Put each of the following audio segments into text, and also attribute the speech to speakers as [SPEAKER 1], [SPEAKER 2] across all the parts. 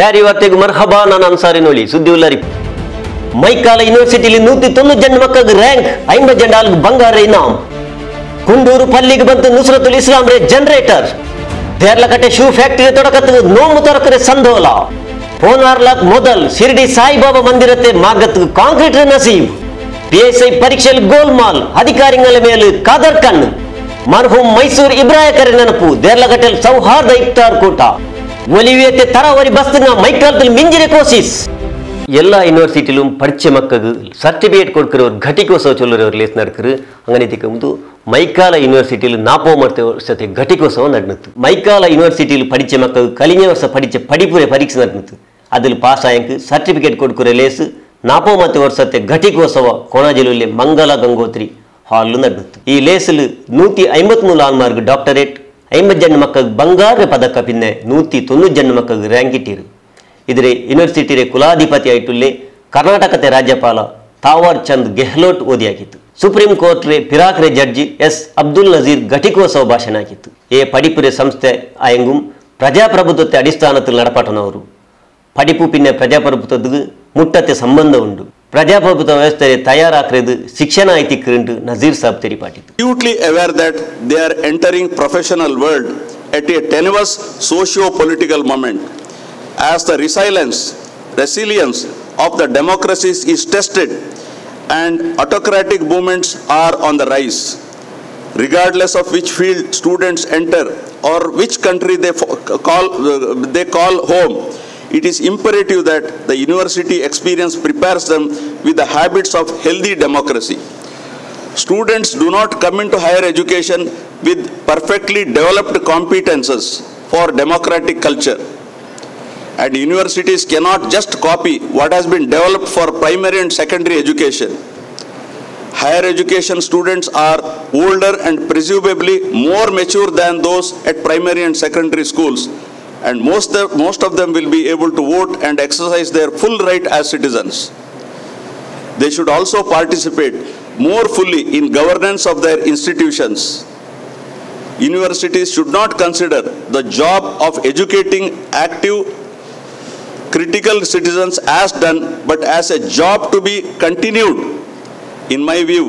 [SPEAKER 1] ಬ್ಯಾರಿ ವಾರ್ತೆಗು ಮರ್ಹಬಾ ನಾನು ಅನ್ಸಾರಿ ನೋಳಿ ಸುದ್ದಿ ಉಲ್ಲರಿ. ಮೈಕಾಲ ಯೂನಿವರ್ಸಿಟಿಲಿ 190 ಜನ ಮಕ್ಕಳಿಗೆ ರ್ಯಾಂಕ್ 50 ಜನ ಬಂಗಾರ ಇನಾಮ್. ಕುಂಡೂರು ಪಲ್ಲಿಗೆ ಬಂತು ನುಸ್ರತುಲ್ ಇಸ್ಲಾಂ ರೇ ಜನರೇಟರ್. ದೇರ್ಲಕಟ್ಟೆ ಶೂ ಫ್ಯಾಕ್ಟರಿ ತೊಡಕತ್ತು ನೋಮು ತೊರಕರೆ ಸಂದೋಲ. ಪೋನಾರ್ ಲಾಕ್ ಮೊದಲ್ ಶಿರ್ಡಿ ಸಾಯಿಬಾಬಾ ಮಂದಿರತೆ ಮಾರ್ಗತ್ತು ಕಾಂಕ್ರೀಟ್ ನಸೀಬ್. ಪಿಎಸ್ಐ ಪರೀಕ್ಷೆಯಲ್ಲಿ ಗೋಲ್ಮಾಲ್ ಅಧಿಕಾರಿಗಳ ಮೇಲೆ ಕಾದರ್ ಕಣ್. ಮರ್ಹೂಮ್ ಮೈಸೂರು ಇಬ್ರಾಯಕರ ನೆನಪು ದೇರ್ಲಕಟ್ಟೆಲ್ ಸೌಹಾರ್ದ ಇಫ್ತಾರ್ ಕೂಟ. ಒಲಿವಿಯತೆ ತರಾವರಿ ಬಸ್ತಿನ ಮೈಕಾಲದಲ್ಲಿ ಮಿಂಜಿರೆ ಕೋಸಿಸ್. ಎಲ್ಲ ಯೂನಿವರ್ಸಿಟಿലും പഠിച്ച മക്കൾക്ക് സർട്ടിഫിക്കറ്റ് കൊടുക്കുന്നവർ ഘಟಿಕೋತ್ಸವ ചൊല്ലുന്നവർ ലേസ് നടക്കರು. അങ്ങനെ തിക്കുമ്പോൾ മൈക്കാല യൂണിവേഴ്സിറ്റിയിൽ 40 ವರ್ಷത്തെ ಘಟಿಕೋತ್ಸವ നടന്നു. മൈക്കാല യൂണിവേഴ്സിറ്റിയിൽ പഠിച്ച മക്കൾക്ക് കഴിഞ്ഞ വർഷം പഠിച്ച പഠിപ്പുരെ പരീക്ഷ നടന്നു. അതിൽ പാസ്സായെങ്കിൽ സർട്ടിഫിക്കറ്റ് കൊടുക്കുന്ന ലേസ് 40 ವರ್ಷത്തെ ಘಟಿಕೋತ್ಸವ ಕೊಣಾಜಿಲಲ್ಲಿ ಮಂಗಲ ಗಂಗೋತ್ರಿ ಹಾಲ್ നടന്നു. ഈ ലേസിൽ 153 ആൾമാർക്ക് ഡോക്ടറേറ്റ്, 50 ജನ മക്കൾക്ക് ಬಂಗಾರ ಪದಕ, പിന്നെ 190 ಜನ ಮಕ್ಕಳಿಗೆ ರ್ಯಾಂಕ್ ಇಟ್ಟಿರು. ಇದರ ಯೂನಿವರ್ಸಿಟಿಯ ಕುಲಾಧಿಪತಿ ಆಯಿಟ್ಟುಲ್ಲೆ ಕರ್ನಾಟಕದ ರಾಜ್ಯಪಾಲ ತಾವರ್ ಚಂದ್ ಗೆಹ್ಲೋಟ್ ಓದಿಯಾಗಿತ್ತು. ಸುಪ್ರೀಂ ಕೋರ್ಟ್ ರೇ ಪಿರಾಕ್ರೆ ಜಡ್ಜಿ ಎಸ್ ಅಬ್ದುಲ್ ನಜೀರ್ ಘಟಿಕೋತ್ಸವ ಭಾಷಣ ಆಗಿತ್ತು. ಏ ಪಡಿಪುರೆ ಸಂಸ್ಥೆ ಆಯಂಗುಂ ಪ್ರಜಾಪ್ರಭುತ್ವത്തെ ಅಡಿಸ್ಥಾನത്തിൽ നടപ്പാട്ടുന്നವರು. ಪಡಿಪು ಪಿನ್ನೆ ಪ್ರಜಾಪ್ರಭುತ್ವದ ಮುಟ್ಟತೆ ಸಂಬಂಧ ಉಂಟು. ಪ್ರಜಾಪ್ರಭುತ್ವ ವ್ಯವಸ್ಥೆ ತಯಾರಾಕ್ರೆದು ಶಿಕ್ಷಣ ಐತಿಕ್ರಂಟು Nazeer Sab ತೆರಿಪಾಟಿತ್ತು.
[SPEAKER 2] Acutely aware that they are entering professional world at a tenuous socio-political moment. As the resilience of the democracies is tested and autocratic movements are on the rise. Regardless of which field students enter or which country they call home, it is imperative that the university experience prepares them with the habits of healthy democracy. Students do not come into higher education with perfectly developed competences for democratic culture. And universities cannot just copy what has been developed for primary and secondary education. Higher education students are older and presumably more mature than those at primary and secondary schools, and most of them will be able to vote and exercise their full right as citizens. They should also participate more fully in governance of their institutions. Universities should not consider the job of educating active, critical citizens as done, but as a job to be continued. In my view,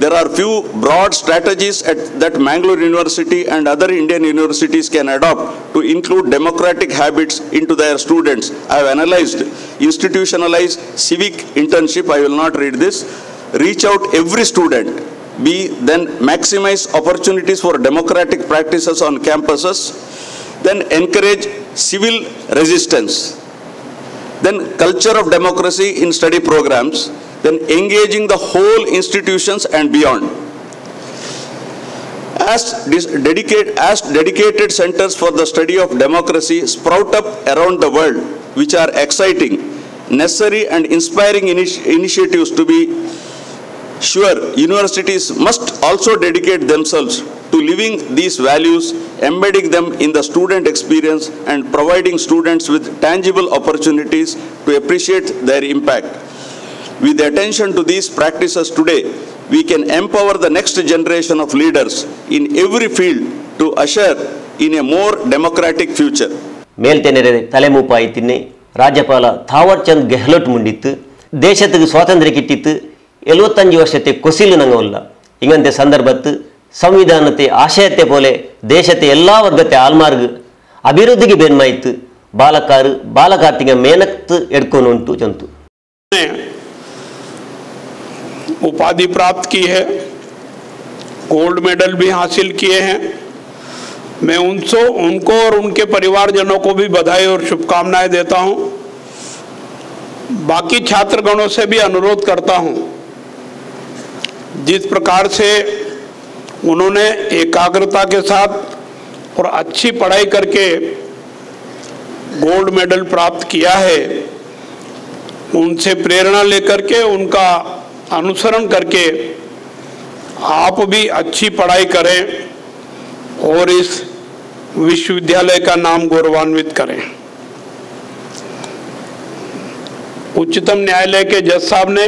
[SPEAKER 2] there are few broad strategies that Mangalore University and other Indian universities can adopt to include democratic habits into their students. I have analyzed institutionalized civic internship. I will not read this. Reach out every student. B, then maximize opportunities for democratic practices on campuses. Then encourage civil resistance. Then culture of democracy in study programs, then engaging the whole institutions and beyond. As dedicated centers for the study of democracy sprout up around the world, which are exciting, necessary and inspiring initiatives to be sure, universities must also dedicate themselves to living these values, embedding them in the student experience and providing students with tangible opportunities to appreciate their impact. With attention to these practices today, we can empower the next generation of leaders in every field to usher in a more democratic future.
[SPEAKER 1] ಮೇಲ್ತೆನೆರೆ ತಲೆಮೂಪಾಯಿತಿನ್ನೆ ರಾಜ್ಯಪಾಲ ಥಾವರ್ ಚಂದ್ ಗೆಹ್ಲೋಟ್ ಮುಂಡಿತ್ತು. ದೇಶத்துக்கு ಸ್ವಾತಂತ್ರ್ಯ ಕಿಟ್ಟಿತ್ತು 75 ವರ್ಷത്തെ ಕೊಸಿಲು ನಂಗವಲ್ಲ. ಇಂಗಂತೆ ಸಂದರ್ಭತ್ತು ಸಂವಿಧಾನತೆ ಆಶಯತೆ ಪೋಲೆ ದೇಶത്തെ ಎಲ್ಲ ವರ್ಗത്തെ ಆಲ್ಮಾರ್ಗ್ ಅಭಿವೃದ್ಧಿಗೆ ಬೆನ್ಮಾಯಿತು. ಬಾಲಕಾರು ಬಾಲಕಾರ್ತಿಗ ಮೇನಕ್ತು ಎಡ್ಕೊಂಡು ಉಂಟು ಜಂತು.
[SPEAKER 3] उपाधि प्राप्त की है, गोल्ड मेडल भी हासिल किए हैं। मैं उनको और उनके परिवारजनों को भी बधाई और शुभकामनाएं देता हूं। बाकी छात्रगणों से भी अनुरोध करता हूं, जिस प्रकार से उन्होंने एकाग्रता के साथ और अच्छी पढ़ाई करके गोल्ड मेडल प्राप्त किया है, उनसे प्रेरणा लेकर के उनका अनुसरण करके आप भी अच्छी पढ़ाई करें और इस विश्वविद्यालय का नाम गौरवान्वित करें। उच्चतम न्यायालय के जज साहब ने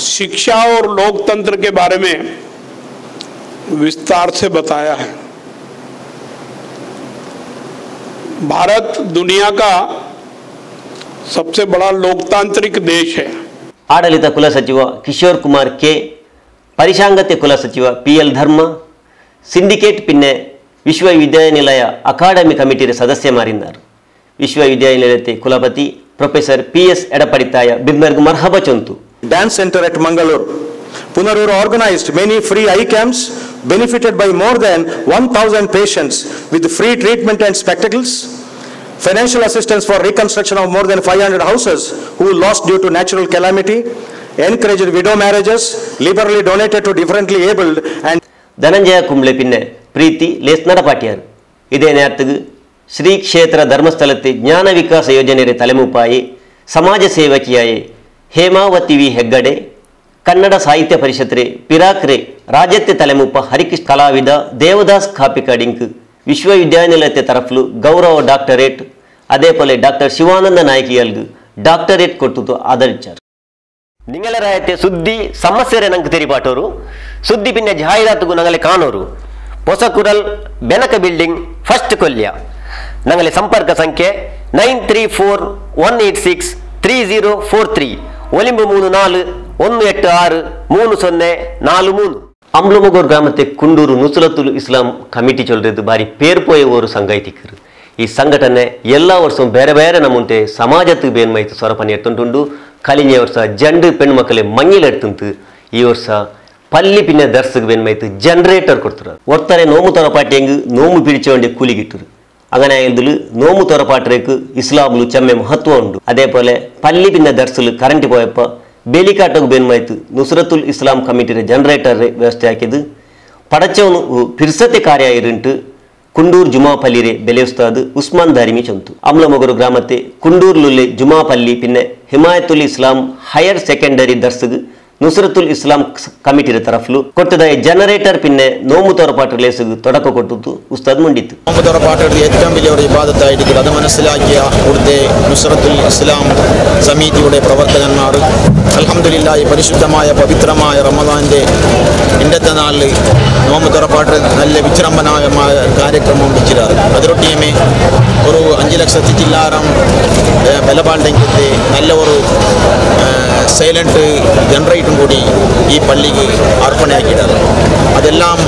[SPEAKER 3] शिक्षा और लोकतंत्र के बारे में विस्तार से बताया है। Bharat दुनिया का सबसे बड़ा लोकतांत्रिक देश है.
[SPEAKER 1] ಆಡಳಿತ ಕುಲಸಚಿವ ಕಿಶೋರ್ ಕುಮಾರ್ ಕೆ, ಪರಿಶಾಂಗತೆ ಕುಲಸಚಿವ ಪಿಎಲ್ ಧರ್ಮ, ಸಿಂಡಿಕೇಟ್ ಪಿನ್ನೆ ವಿಶ್ವವಿದ್ಯಾನಿಲಯ ಅಕಾಡೆಮಿ ಕಮಿಟಿಯ ಸದಸ್ಯ ಮಾರಿಂದಾರು. ವಿಶ್ವವಿದ್ಯಾನಿಲಯತೆ ಕುಲಪತಿ ಪ್ರೊಫೆಸರ್ ಪಿಎಸ್ ಎಡಪಡಿತಾಯ ಬಿರ್ನರ್ಗ್ ಮರ್ಹಬ ಚೊಂತು.
[SPEAKER 4] Dance Center at Mangalore. Punarur organized many free eye camps, benefited by more than 1,000 patients with free treatment and spectacles, financial assistance for reconstruction of more than 500 houses who lost due to natural calamity, encouraged widow marriages, liberally donated to differently abled and
[SPEAKER 1] Dhananjaya Kumble pinne Preethi lace നടപ്പാട്ടിയാർ. ഇതേ നേരത്തുക്ക് ശ്രീ ക്ഷേത്ര ധർമ്മസ്ഥലത്തെ ജ്ഞാനവികാസ ಯೋಜನೆಯ ತಲೆಮುಪಾಯಿ ಸಮಾಜ ಸೇವಕಿಯಾಯಿ Hemavathi V Heggade, Kannada Sahitya ಪರಿಷತ್ರೆ ಪಿರಾಕ್ರೆ ರಾಜ್ಯತೆ ತಲೆಮುಪ್ಪ Harikrishna ಕಲಾವಿದ ದೇವದಾಸ್ ಕಾಪಿಕಾಡಿಂಕ್ ವಿಶ್ವವಿದ್ಯಾನಿಲಯತೆ ತರಫ್ಲು ಗೌರವ doctorate, ಅದೇ ಪೋಲೆ doctor Shivananda ನಾಯಕಿಯಲ್ಗು doctorate ಕೊಟ್ಟುದು ಆದರಿಚಾರು. ನಿಂಗಲ ರಾಯತೆ ಸುದ್ದಿ ಸಮಸ್ಯೆ ನಂಗೆ ತೆರಿಪಾಟೋರು, ಸುದ್ದಿ ಪಿನ್ನೆ ಜಾಹೀರಾತುಗು ನಂಗಲೆ ಕಾಣೋರು. ಹೊಸಕುರಲ್ ಬೆನಕ ಬಿಲ್ಡಿಂಗ್ ಫಸ್ಟ್ ಕೊಲ್ಯ. ನಂಗಲೆ ಸಂಪರ್ಕ ಸಂಖ್ಯೆ 9341863043 ಒಲಿಂಬು 34 186 3043. ಅಮ್ಲುಮುಗೂರು ಗ್ರಾಮത്തെ ಕುಂಡೂರು ನುಸುರತುಲ್ ಇಸ್ಲಾಂ ಕಮಿಟಿ ಚೊಲ್ರದ್ದು ಬಾರಿ ಪೇರ್ಪೋಯ ಓರು ಸಂಘೈತಿಕರು. ಈ ಸಂಘಟನೆ ಎಲ್ಲ ವರ್ಷ ಬೇರೆ ಬೇರೆ ನಮ್ಮಂತೆ ಸಮಾಜಕ್ಕೆ ಬೇನ್ಮೈತು ಸ್ವರಪಣಿ ಎತ್ತುಂಟುಂಡು. ಕಲಿഞ്ഞ ವರ್ಷ ಜಂಡು പെൺമക്കളെ മങ്ങിലെടുത്തുണ്ട്. ಈ ವರ್ಷ പല്ലി പിന്നെ ദർശക്ക് ಬೇನ್ಮೈತು ಜನರೇಟರ್ കൊടുത്തರು. ಒರ್ತಾರೆ ನೋಮು ತೊರಪಾಟಿಯಂಗ್ ನೋಮು പിടിച്ചോണ്ട് കൂലി കിട്ടರು. അങ്ങനെ ആയതിൽ നോമു ತೊರಪಾಟ್ರೇക്ക് ഇസ്ലാമിൽ ചെമ്മ മഹത്വം ഉണ്ട്. അതേപോലെ പല്ലി പിന്നെ ദർസിൽ കറണ്ട് പോയപ്പോൾ ಬೇಲಿಕಾಟೋಗ್ ಬೇನ್ಮಾಯ್ತು ನುಸ್ರತುಲ್ ಇಸ್ಲಾಂ ಕಮಿಟಿಯ ಜನರೇಟರ್ ವ್ಯವಸ್ಥೆ ಹಾಕಿದ್ದು. ಪಡಚವನು ಪಿರ್ಸತೆ ಕಾರ್ಯ ಇರುಂಟು ಕುಂಡೂರ್ ಜುಮಾ ಪಲ್ಲಿರೆ ಬೆಲೆ ಉಸ್ತಾದ್ ಉಸ್ಮಾನ್ ದಾರಿಮಿ ಚೊಂತು. ಅಮ್ಲಮೊಗರು ಗ್ರಾಮത്തെ ಕುಂಡೂರ್ಲುಲ್ಲೆ ಜುಮಾ ಪಲ್ಲಿ ಪಿನ್ನೆ ಹಿಮಾಯತುಲ್ ಇಸ್ಲಾಂ ಹೈಯರ್ ಸೆಕೆಂಡರಿ ದರ್ಸಗ್ ನುಸ್ರತುಲ್ ಇಸ್ಲಾಂ ಕಮಿಟಿಯ ತರಫ್ಲು ಕೊಟ್ಟದ ಜನರೇಟರ್ ಪಿನ್ನೆ ನೋಮು ತೊರಪಾಟು ಲೇಸುಗ್ ತೊಡಕ ಕೊಟ್ಟದ್ದು ഉസ്താദ് മുണ്ടിത്തു.
[SPEAKER 5] നോമ്പ് തുറപ്പാട്ടുകളുടെ ഏറ്റവും വലിയ ഒരു ഇബാദത്തായിരിക്കും. അത് മനസ്സിലാക്കിയ ഇവിടുത്തെ നുസ്രത്തുൽ ഇസ്ലാം സമിതിയുടെ പ്രവർത്തകന്മാർ അൽഹംദുലില്ലാഹ് ഈ പരിശുദ്ധമായ പവിത്രമായ റമദാൻ്റെ ഇന്നത്തെ നാളിൽ നോമ്പ് തുറപ്പാട്ട് നല്ല വിജൃംഭണമായ കാര്യക്രമം വെച്ചിരാറ്. അതിലൊട്ടിയമേ ഒരു 5 ലക്ഷത്തി ചില്ലാരം ബലപാണ്ടെങ്കിലത്തെ നല്ല ഒരു സൈലൻറ്റ് ജനറേറ്റും കൂടി ഈ പള്ളിക്ക് അർപ്പണയാക്കിയിട്ടാണ്. അതെല്ലാം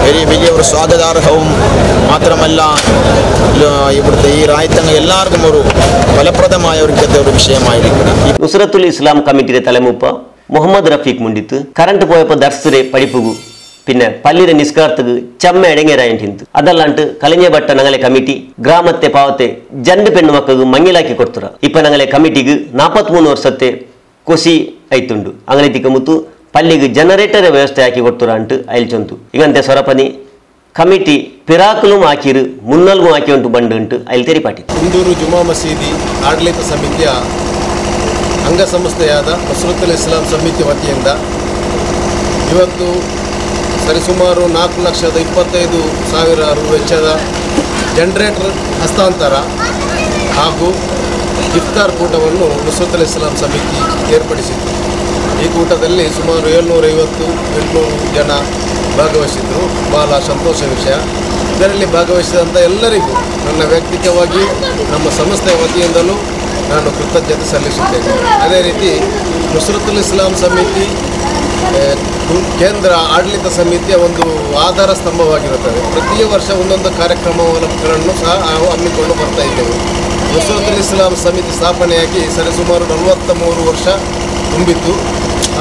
[SPEAKER 5] വലിയ വലിയ ഒരു സ്വാഗതാർഹവും മാത്രമല്ല ഇവിടുത്തെ ഈ റായത്തങ്ങൾ എല്ലാവർക്കും ഒരു ഫലപ്രദമായ ഒരു വിഷയമായിരിക്കും.
[SPEAKER 1] നുസ്രത്തുൽ ഇസ്ലാം കമ്മിറ്റിയുടെ തലമുപ്പ മുഹമ്മദ് റഫീഖ് മുണ്ടിത്ത് കറണ്ട് പോയപ്പോൾ ദർസരെ പഠിപ്പുകു പിന്നെ പള്ളിയുടെ നിസ്കാരത്തുക്ക് ചമ്മ ഇടങ്ങേറായിട്ട് അതല്ലാണ്ട് കലിഞ്ഞ ബട്ട ഞങ്ങളെ കമ്മിറ്റി ഗ്രാമത്തെ പാവത്തെ ജണ്ട് പെണ്ണുമക്കൾക്ക് മങ്ങിലാക്കി കൊടുത്തുറ. ഇപ്പൊ ഞങ്ങളെ കമ്മിറ്റിക്ക് 43 വർഷത്തെ കൊസി ആയിത്തുണ്ട്. അങ്ങനെ തിക്കുമുത്തു പള്ളിക്ക് ಜನರೇಟರ್ ವ್ಯವಸ್ಥೆ ಹಾಕಿ ಕೊಡ್తుರ ಅಂಟು ಅಯಲ್ ಚೊಂತು. ಇಗಂತೆ ಸೊರಪನಿ ಕಮಿಟಿ ಪಿರಾಕಲು ಹಾಕಿರು ಮುನ್ನಲ್ಗೂ ಹಾಕಿ ಉಂಟು ಬಂಡು ಉಂಟು ಅಯಲ್ ತೆರಿಪಾಟಿ.
[SPEAKER 6] ಕುಂದೂರು ಜುಮಾ ಮಸೀದಿ ಆಡಳಿತ ಸಮಿತಿಯ ಅಂಗಸಂಸ್ಥೆಯಾದ ನುಸ್ರತುಲ್ ಇಸ್ಲಾಂ ಸಮಿತಿ ವತಿಯಿಂದ ಇವತ್ತು ಸರಿಸುಮಾರು 4,25,000 ರು ವೆಚ್ಚದ ಜನರೇಟರ್ ಹಸ್ತಾಂತರ ಹಾಗೂ ಇಫ್ತಾರ್ ಕೂಟವನ್ನು ನುಸ್ರತುಲ್ ಇಸ್ಲಾಂ ಸಮಿತಿ ಏರ್ಪಡಿಸಿತ್ತು. ಈ ಕೂಟದಲ್ಲಿ ಸುಮಾರು 750-800 ಜನ ಭಾಗವಹಿಸಿದರು. ಬಹಳ ಸಂತೋಷ ವಿಷಯ. ಇದರಲ್ಲಿ ಭಾಗವಹಿಸಿದಂಥ ಎಲ್ಲರಿಗೂ ನನ್ನ ವೈಯಕ್ತಿಕವಾಗಿ ನಮ್ಮ ಸಂಸ್ಥೆಯ ವತಿಯಿಂದಲೂ ನಾನು ಕೃತಜ್ಞತೆ ಸಲ್ಲಿಸುತ್ತೇನೆ. ಅದೇ ರೀತಿ ನುಸ್ರತುಲ್ ಇಸ್ಲಾಂ ಸಮಿತಿ ಕೇಂದ್ರ ಆಡಳಿತ ಸಮಿತಿಯ ಒಂದು ಆಧಾರ ಸ್ತಂಭವಾಗಿರುತ್ತದೆ. ಪ್ರತಿ ವರ್ಷ ಒಂದೊಂದು ಕಾರ್ಯಕ್ರಮಗಳನ್ನು ಸಹ ನಾವು ಹಮ್ಮಿಕೊಂಡು ಬರ್ತಾ ಇದ್ದೇವೆ. ನುಸ್ರತುಲ್ ಇಸ್ಲಾಂ ಸಮಿತಿ ಸ್ಥಾಪನೆಯಾಗಿ ಸರಿಸುಮಾರು 43 ವರ್ಷ ತುಂಬಿತ್ತು.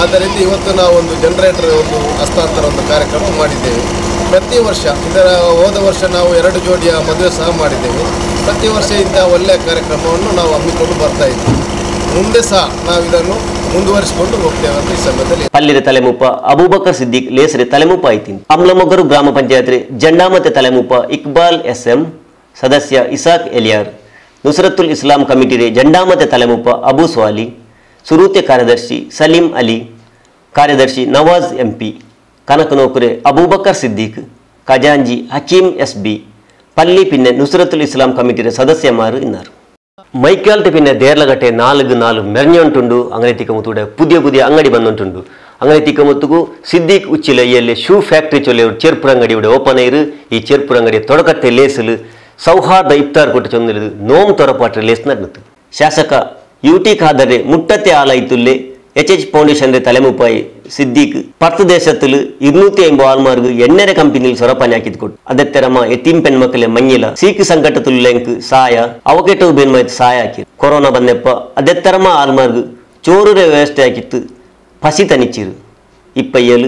[SPEAKER 6] ಆದ್ದರಿಂದ ಇವತ್ತು ನಾವು ಒಂದು ಜನರೇಟರ್ ಒಂದು ಹಸ್ತಾಂತರ ಒಂದು ಕಾರ್ಯಕ್ರಮ ಮಾಡಿದ್ದೇವೆ. ಪ್ರತಿ ವರ್ಷ ಇದರ ಹೋದ ವರ್ಷ ನಾವು 2 ಜೋಡಿಯ ಮದುವೆ ಸಹ ಮಾಡಿದ್ದೇವೆ. ಪ್ರತಿ ವರ್ಷ ಇಂಥ ಒಳ್ಳೆಯ ಕಾರ್ಯಕ್ರಮವನ್ನು ನಾವು ಹಮ್ಮಿಕೊಂಡು ಬರ್ತಾ ಇದ್ದೀವಿ. ಮುಂದೆ ಸಹ ನಾವು ಇದನ್ನು ಮುಂದುವರಿಸಿಕೊಂಡು ಹೋಗ್ತೇವೆ ಅಂತ ಈ ಸಮಯದಲ್ಲಿ.
[SPEAKER 1] ಪಲ್ಲಿರ ತಲೆಮುಪ್ಪ ಅಬೂಬಕರ್ ಸಿದ್ದಿಕ್ ಲೇಸರೆ ತಲೆಮುಪ್ಪ ಆಯ್ತೀನಿ. ಅಮ್ಲಮೊಗರು ಗ್ರಾಮ ಪಂಚಾಯತ್ ಜಂಡಾಮತೆ ತಲೆಮುಪ್ಪ ಇಕ್ಬಾಲ್ ಎಸ್ ಎಂ, ಸದಸ್ಯ ಇಸಾಕ್ ಎಲಿಯಾರ್, ನುಸ್ರತುಲ್ ಇಸ್ಲಾಂ ಕಮಿಟಿರೆ ಜಂಡಾಮತೆ ತಲೆಮುಪ್ಪ ಅಬು ಸ್ವಾಲಿ, ಸುರೂತೆ ಕಾರ್ಯದರ್ಶಿ ಸಲೀಂ ಅಲಿ, ಕಾರ್ಯದರ್ಶಿ ನವಾಜ್ ಎಂಪಿ, ಕನಕನೋಕುರೆ ಅಬೂಬಕರ್ ಸಿದ್ದಿಕ್, ಖಜಾಂಜಿ ಹಕೀಂ ಎಸ್ ಬಿ, ಪಲ್ಲಿ ಪಿನ್ನೆ ನುಸ್ರತುಲ್ ಇಸ್ಲಾಂ ಕಮಿಟಿಯ ಸದಸ್ಯ ಮಾರು ಇನ್ನಾರು. ಮೈಕಾಲ್ತೆ ಪಿನ್ನೆ ದೇರ್ಲಗಟ್ಟೆ 4 4 ಮೆರ್ഞ്ഞുണ്ടുണ്ട്. അങ്ങനെ തിക്കമുത്തൂടെ പുതിയ പുതിയ ಅಂಗಡಿ ಬಂದುಂಟುಂಡು. അങ്ങനെ തിക്കമുത്തുಕು ಸಿದ್ದಿಕ್ ಉಚ್ಚಿಲ ಎಲ್ಲಿ ಶೂ ಫ್ಯಾಕ್ಟ್ರಿ ಚೊಲ್ಲೆ ಚೆರ್ಪುರಂಗಡಿ ഇവിടെ ಓಪನ್ ಐರು. ಈ ಚೆರ್ಪುರಂಗಡಿ ತೊಡಕತ್ತೆ ಲೇಸಲು ಸೌಹಾರ್ದ ಇಫ್ತಾರ್ ಕೊಟ್ಟು ಚೊಂದಿಲಿದು ನೋಮ್ ತೊರಪಾಟ್ರೆ ಲೇಸ್ ನಡ್ನತ್ತು. ಶಾಸಕ ಯುಟಿ ಖಾದರ್ ಮುಟ್ಟತೆ ಆಲೈತುಲ್ಲೆ H H foundation ತಲೆಮುಪಾಯಿ ಸಿದ್ದಿಕ್ ಪರ್ತ್ ದೇಶത്തിൽ 250 ആൾമാർക്ക് എണ്ണര കമ്പനിയിൽ സൊറപ്പാൻ ആക്കി കൊടുത്തു. അതെത്തരമ എത്തീം പെൺമക്കളെ മഞ്ഞില സീക്ക് സംഘട്ടത്തിലെങ്ക് സായ അവക്കെട്ടു ബെന്മായി സായ ആക്കി. Corona വന്നപ്പ അതെത്തരമ ആൾമാർക്ക് ചോറുരെ വ്യവസ്ഥയാക്കിത്ത് Pusey തനിച്ചിരു. ഇപ്പയ്യൽ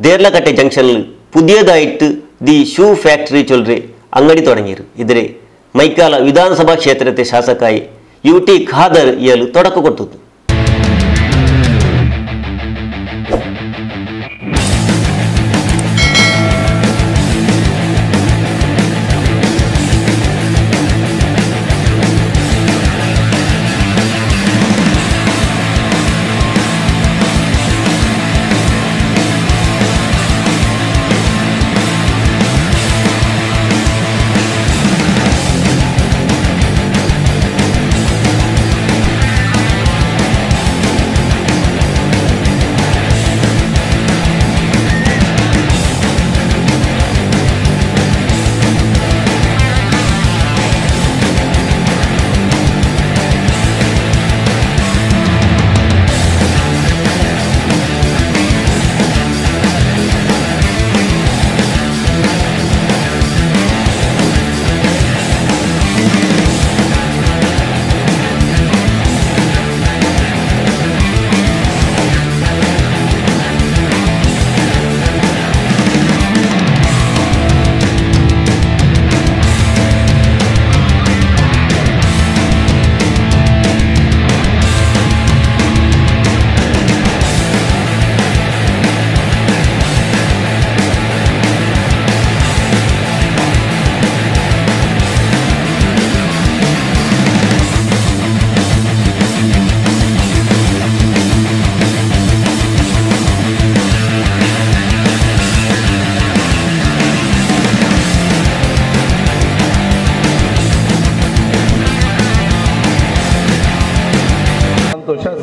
[SPEAKER 1] ദേർലക്കട്ടെ ജംഗ്ഷനിൽ പുതിയതായിട്ട് the shoe factory ചൊല്ലറെ അങ്ങടി തുടങ്ങിയിരു. ഇതിരെ മൈക്കാല വിധാനസഭാ ക്ഷേത്രത്തെ ശാസകായി യു ടി ഖാദർ ഇയാൾ തുടക്കം കൊടുത്തു.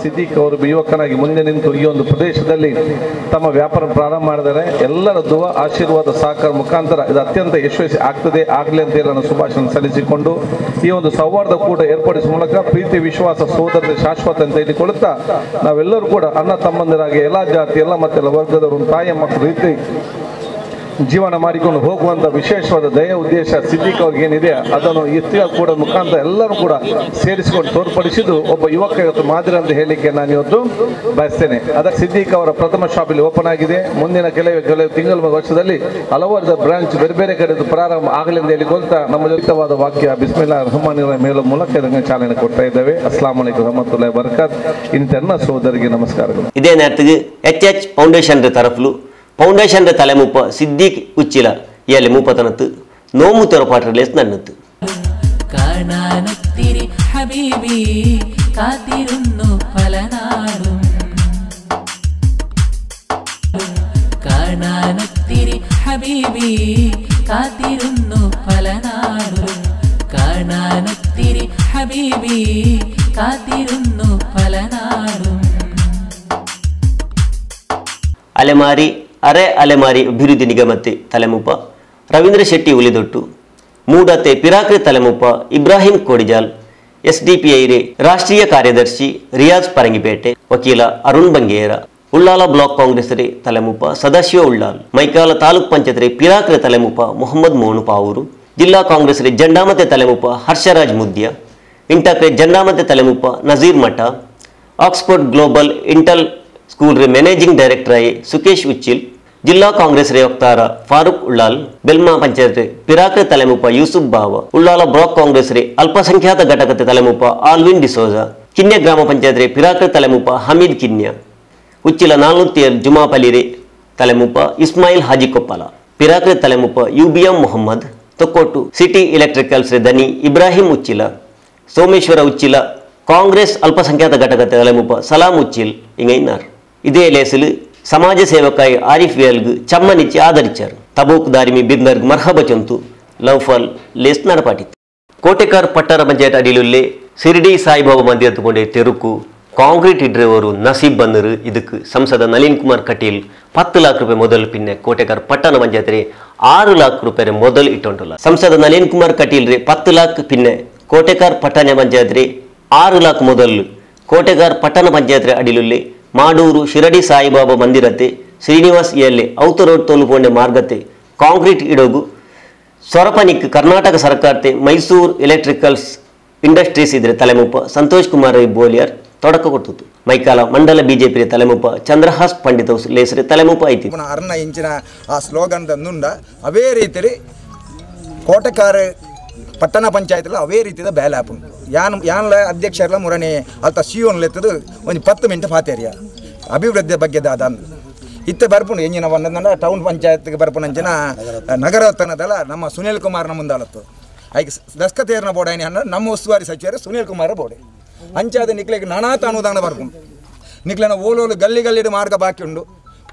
[SPEAKER 7] ಸಿದ್ದಿಕ್ ಅವರು ಯುವಕನಾಗಿ ಮುಂದೆ ನಿಂತು ಈ ಒಂದು ಪ್ರದೇಶದಲ್ಲಿ ತಮ್ಮ ವ್ಯಾಪಾರ ಪ್ರಾರಂಭ ಮಾಡಿದರೆ ಎಲ್ಲರ ದುವಾ ಆಶೀರ್ವಾದ ಸಹಕಾರ ಮುಖಾಂತರ ಇದು ಅತ್ಯಂತ ಯಶಸ್ವಿ ಆಗ್ತದೆ ಆಗಲಿ ಅಂತ ಹೇಳಿ ನಾನು ಶುಭಾಶಯ ಸಲ್ಲಿಸಿಕೊಂಡು ಈ ಒಂದು ಸೌಹಾರ್ದ ಕೂಟ ಏರ್ಪಡಿಸುವ ಮೂಲಕ ಪ್ರೀತಿ ವಿಶ್ವಾಸ ಸೋದರತೆ ಶಾಶ್ವತ ಅಂತ ಹೇಳಿಕೊಳ್ಳುತ್ತಾ ನಾವೆಲ್ಲರೂ ಕೂಡ ಅಣ್ಣ ತಮ್ಮಂದಿರಾಗಿ ಎಲ್ಲ ಜಾತಿ ಎಲ್ಲ ಮತ್ತೆಲ್ಲ ವರ್ಗದವರು ತಾಯಿಯ ಮಕ್ಕಳ ರೀತಿ ಜೀವನ ಮಾಡಿಕೊಂಡು ಹೋಗುವಂಥ ವಿಶೇಷವಾದ ದಯ ಉದ್ದೇಶ ಸಿದ್ದಿಕ್ ಅವ್ರಿಗೆ ಏನಿದೆ ಅದನ್ನು ಎತ್ತಿಗ ಕೂಡ ಮುಖಾಂತರ ಎಲ್ಲರೂ ಕೂಡ ಸೇರಿಸಿಕೊಂಡು ತೋರ್ಪಡಿಸಿದ್ದು ಒಬ್ಬ ಯುವಕ ಇವತ್ತು ಮಾದರಿ ಅಂತ ಹೇಳಲಿಕ್ಕೆ ನಾನು ಇವತ್ತು ಬಯಸ್ತೇನೆ. ಅದಕ್ಕೆ ಸಿದ್ದಿಕ್ ಅವರ ಪ್ರಥಮ ಶಾಪ್ ಇಲ್ಲಿ ಓಪನ್ ಆಗಿದೆ. ಮುಂದಿನ ಕೆಲವು ತಿಂಗಳ ವರ್ಷದಲ್ಲಿ ಹಲವಾರು ಬ್ರಾಂಚ್ ಬೇರೆ ಬೇರೆ ಕಡೆ ಪ್ರಾರಂಭ ಆಗಲಿ ಅಂತ ಹೇಳಿಕೊಳ್ತಾ ನಮ್ಮ ಜೊತೆವಾದ ವಾಕ್ಯ ಬಿಸ್ಮಿಲ್ಲಾ ರಹಮಾನ್ ಮೇಲ ಮೂಲಕ ಇದನ್ನು ಚಾಲನೆ ಕೊಡ್ತಾ ಇದ್ದೇವೆ. ಅಸ್ಸಲಾಮು ಅಲೈಕುಂ ರಹಮತುಲ್ಲಾಹಿ ಬರಕಾತ್. ಇಂತೆನ್ನ ಸೋದರಿಗೆ ನಮಸ್ಕಾರಗಳು.
[SPEAKER 1] ಇದೇ ನೇರತ್ತಿಗೆ H H foundation ತರಫ್ಲು foundation ತಲೆಮೂಪ Siddiq Uchila ಇಯಲ್ಲಿ ಮೂಪತನತ್ತು ನೋಮು ತೆರಪಾಟ ಲೇಸ್ ನನ್ನತ್ತು.
[SPEAKER 8] കാണാനൊത്തിരി ഹബീബി കാത്തിരുന്നു പല നാളും, കാണാനൊത്തിരി ഹബീബി കാത്തിരുന്നു പല നാളും, കാണാനൊത്തിരി ഹബീബി കാത്തിരുന്നു പല നാളും.
[SPEAKER 1] അലമാരി ಅರೆ ಅಲೆಮಾರಿ ಅಭಿವೃದ್ಧಿ ನಿಗಮತೆ ತಲೆಮೂಪ ರವೀಂದ್ರ ಶೆಟ್ಟಿ ಉಲಿದೊಟ್ಟು, ಮೂಡತೆ ಪಿರಾಕ್ರೆ ತಲೆಮೂಪ ಇಬ್ರಾಹಿಂ ಕೋಡಿಜಾಲ್, ಎಸ್ಡಿಪಿಐ ರೇ ರಾಷ್ಟ್ರೀಯ ಕಾರ್ಯದರ್ಶಿ ರಿಯಾಜ್ ಪರಂಗಿಪೇಟೆ, ವಕೀಲ ಅರುಣ್ ಬಂಗೇರ, ಉಳ್ಳಾಲ ಬ್ಲಾಕ್ ಕಾಂಗ್ರೆಸ್ ರೇ ತಲೆಮೂಪ ಸದಾಶಿವ ಉಳ್ಳಾಲ್, ಮೈಕಾಲ ತಾಲೂಕ್ ಪಂಚಾಯತ್ ರೇ ಪಿರಾಕ್ರೆ ತಲೆಮೂಪ ಮೊಹಮ್ಮದ್ ಮೋನು ಪಾವೂರು, ಜಿಲ್ಲಾ ಕಾಂಗ್ರೆಸ್ ರೇ ಜಂಡಾಮತೆ ತಲೆಮೂಪ Harshraj Mudya, ಇಂಟಕ್ರೆ ಜಂಡಾಮತೆ ತಲೆಮೂಪ Nazeer Math, Oxford global Intel school ರೇ ಮ್ಯಾನೇಜಿಂಗ್ ಡೈರೆಕ್ಟರ್ ಆಯಿ ಸುಕೇಶ್ ಉಚ್ಚಿಲ್, ಜಿಲ್ಲಾ ಕಾಂಗ್ರೆಸ್ ರೇ ವಕ್ತಾರ ಫಾರೂಕ್ ಉಳ್ಳಾಲ್, ಬೆಲ್ಮಾ ಪಂಚಾಯತ್ ರೇ ಪಿರಾಕ್ರೆ ತಲೆಮೂಪ ಯೂಸುಫ್ ಬಾವ, ಉಳ್ಳಾಲ ಬ್ಲಾಕ್ ಕಾಂಗ್ರೆಸ್ ರೇ ಅಲ್ಪಸಂಖ್ಯಾತ ಘಟಕತೆ ತಲೆಮೂಪ ಆಲ್ವಿನ್ ಡಿಸೋಜಾ, ಕಿನ್ಯ ಗ್ರಾಮ ಪಂಚಾಯತ್ ರೇ ಪಿರಾಕ್ರೆ ತಲೆಮೂಪ ಹಮೀದ್ ಕಿನ್ಯ, ಉಚ್ಚಿಲ 407 ಜುಮಾಪಲಿ ರೇ ತಲೆಮೂಪ Ismail Haji Koppala, ಪಿರಾಕ್ರೆ ತಲೆಮೂಪ UBM Mohammed, Thokkottu city electricals ರೇ ದನಿ ಇಬ್ರಾಹಿಂ ಉಚ್ಚಿಲ, ಸೋಮೇಶ್ವರ ಉಚ್ಚಿಲ, ಕಾಂಗ್ರೆಸ್ ಅಲ್ಪಸಂಖ್ಯಾತ ಘಟಕತೆ ತಲೆಮೂಪ ಸಲಾಂ ಉಚ್ಚಿಲ್ ಇಂಗೈನಾರ್. ಇದೇ ಲೇಸಲು ಸಮಾಜ ಸೇವಕಾಯಿ ಆರಿಫ್ ವೇಲ್ಗ್ ಚಮ್ಮನಿಚ್ಚಿ ಆದರಿಚಾರು. ತಬೂಕ್ ದಾರಿಮಿ ಬಿರ್ನರ್ಗ್ ಮರ್ಹಬ ಚೊಂತು ಲವ್ಫಾಲ್ ಲೇಸ್ ನಡಪಾಟಿತ್ತು. ಕೋಟೆಕಾರ್ ಪಟ್ಟಣ ಪಂಚಾಯತ್ ಅಡಿಲುಲ್ಲೆ ಶಿರ್ಡಿ ಸಾಯಿಬಾಬಾ ಮಂದಿರ ತಗೊಂಡೆ ತೆರುಕು Concrete ಇಡ್ರವರು ನಸೀಬ್ ಬಂದರು. ಇದಕ್ಕೆ ಸಂಸದ ನಳಿನ್ ಕುಮಾರ್ ಕಟೀಲ್ 10 ಲಾಖ ರೂಪಾಯಿ ಮೊದಲು ಪಿನ್ನೆ ಕೋಟೆಕಾರ್ ಪಟ್ಟಣ ಪಂಚಾಯತ್ 6 ಲಾಖ ರೂಪಾಯಿ ಮೊದಲು ಇಟ್ಟೊಂಟಲ್ಲ. ಸಂಸದ ನಳಿನ್ ಕುಮಾರ್ ಕಟೀಲ್ ರೇ 10 ಲಾಖ ಪಿನ್ನೆ ಕೋಟೆಕಾರ್ ಪಟ್ಟಣ ಪಂಚಾಯತ್ 6 ಲಾಖ ಮೊದಲು ಕೋಟೆಗಾರ್ ಪಟ್ಟಣ ಪಂಚಾಯತ್ ಅಡಿಲುಲ್ಲಿ ಮಾಡೂರು ಶಿರಡಿ ಸಾಯಿಬಾಬಾ ಮಂದಿರತೆ ಶ್ರೀನಿವಾಸ್ ಎಲ್ಲಿ ಔತ ರೋಡ್ ತೋಲುಪೋಂಡೆ ಮಾರ್ಗತೆ ಕಾಂಕ್ರೀಟ್ ಇಡೋಗು ಸೊರಪನಿಕ್ ಕರ್ನಾಟಕ ಸರ್ಕಾರತೆ ಮೈಸೂರು ಎಲೆಕ್ಟ್ರಿಕಲ್ಸ್ ಇಂಡಸ್ಟ್ರೀಸ್ ಇದ್ರೆ ತಲೆಮುಪ್ಪ ಸಂತೋಷ್ ಕುಮಾರ್ ಬೋಲಿಯರ್ ತೊಡಕ ಕೊಟ್ಟಿತ್ತು. ಮೈಕಾಲ ಮಂಡಲ ಬಿಜೆಪಿ ತಲೆಮುಪ್ಪ ಚಂದ್ರಹಾಸ್ ಪಂಡಿತ ಲೇಸರೆ ತಲೆಮುಪ್ಪ ಐತಿ.
[SPEAKER 9] ಅರ್ಣ ಇಂಚಿನ ಆ ಸ್ಲೋಗನ್ ನುಂಡ ಅವೇ ರೀತಿ ಕೋಟೆಕಾರ ಪಟ್ಟಣ ಪಂಚಾಯತ್ಲ ಅವೇ ರೀತಿದ ಬೇಲೆ ಆಪುಂಡು. ಯಾನ್ ಯಾನ್ಲ ಅಧ್ಯಕ್ಷರ್ಲ ಮುರಣಿ ಅಲ್ತ ಸಿ ಒನ್ಲೆತ್ತದು ಒಂದು 10 ಮಿನಿಟ್ ಫಾತೇರಿಯ ಅಭಿವೃದ್ಧಿಯ ಬಗ್ಗೆ ದಾದ ಇತ್ತೆ ಬರ್ಪುಂಡು. ಎಂಜಿನ ಒಂದಂಡ ಟೌನ್ ಪಂಚಾಯತ್ಗೆ ಬರ್ಪುನಂಚಿನ ನಗರೋತ್ತನದಲ್ಲ ನಮ್ಮ ಸುನೀಲ್ ಕುಮಾರ್ನ ಮುಂದಾಲತ್ತು ಐಕ್ ದಸ್ಕತೇರ್ನ ಬೋರ್ಡ್ ಐನಿ ಅನ್ನ ನಮ್ಮ ಉಸ್ತುವಾರಿ ಸಚಿವರು ಸುನೀಲ್ ಕುಮಾರ್ ಬೋರ್ಡೆ ಅಂಚಾದ ನಿಕ್ಲೆಗೆ ನಾನಾತ ಅನುದಾನ ಬರ್ಪುಂಡು. ನಿಕ್ಲೆನ ಓಲೋಲು ಗಲ್ಲಿ ಗಲ್ಲಿಡು ಮಾರ್ಗ ಬಾಕಿ ಉಂಡು,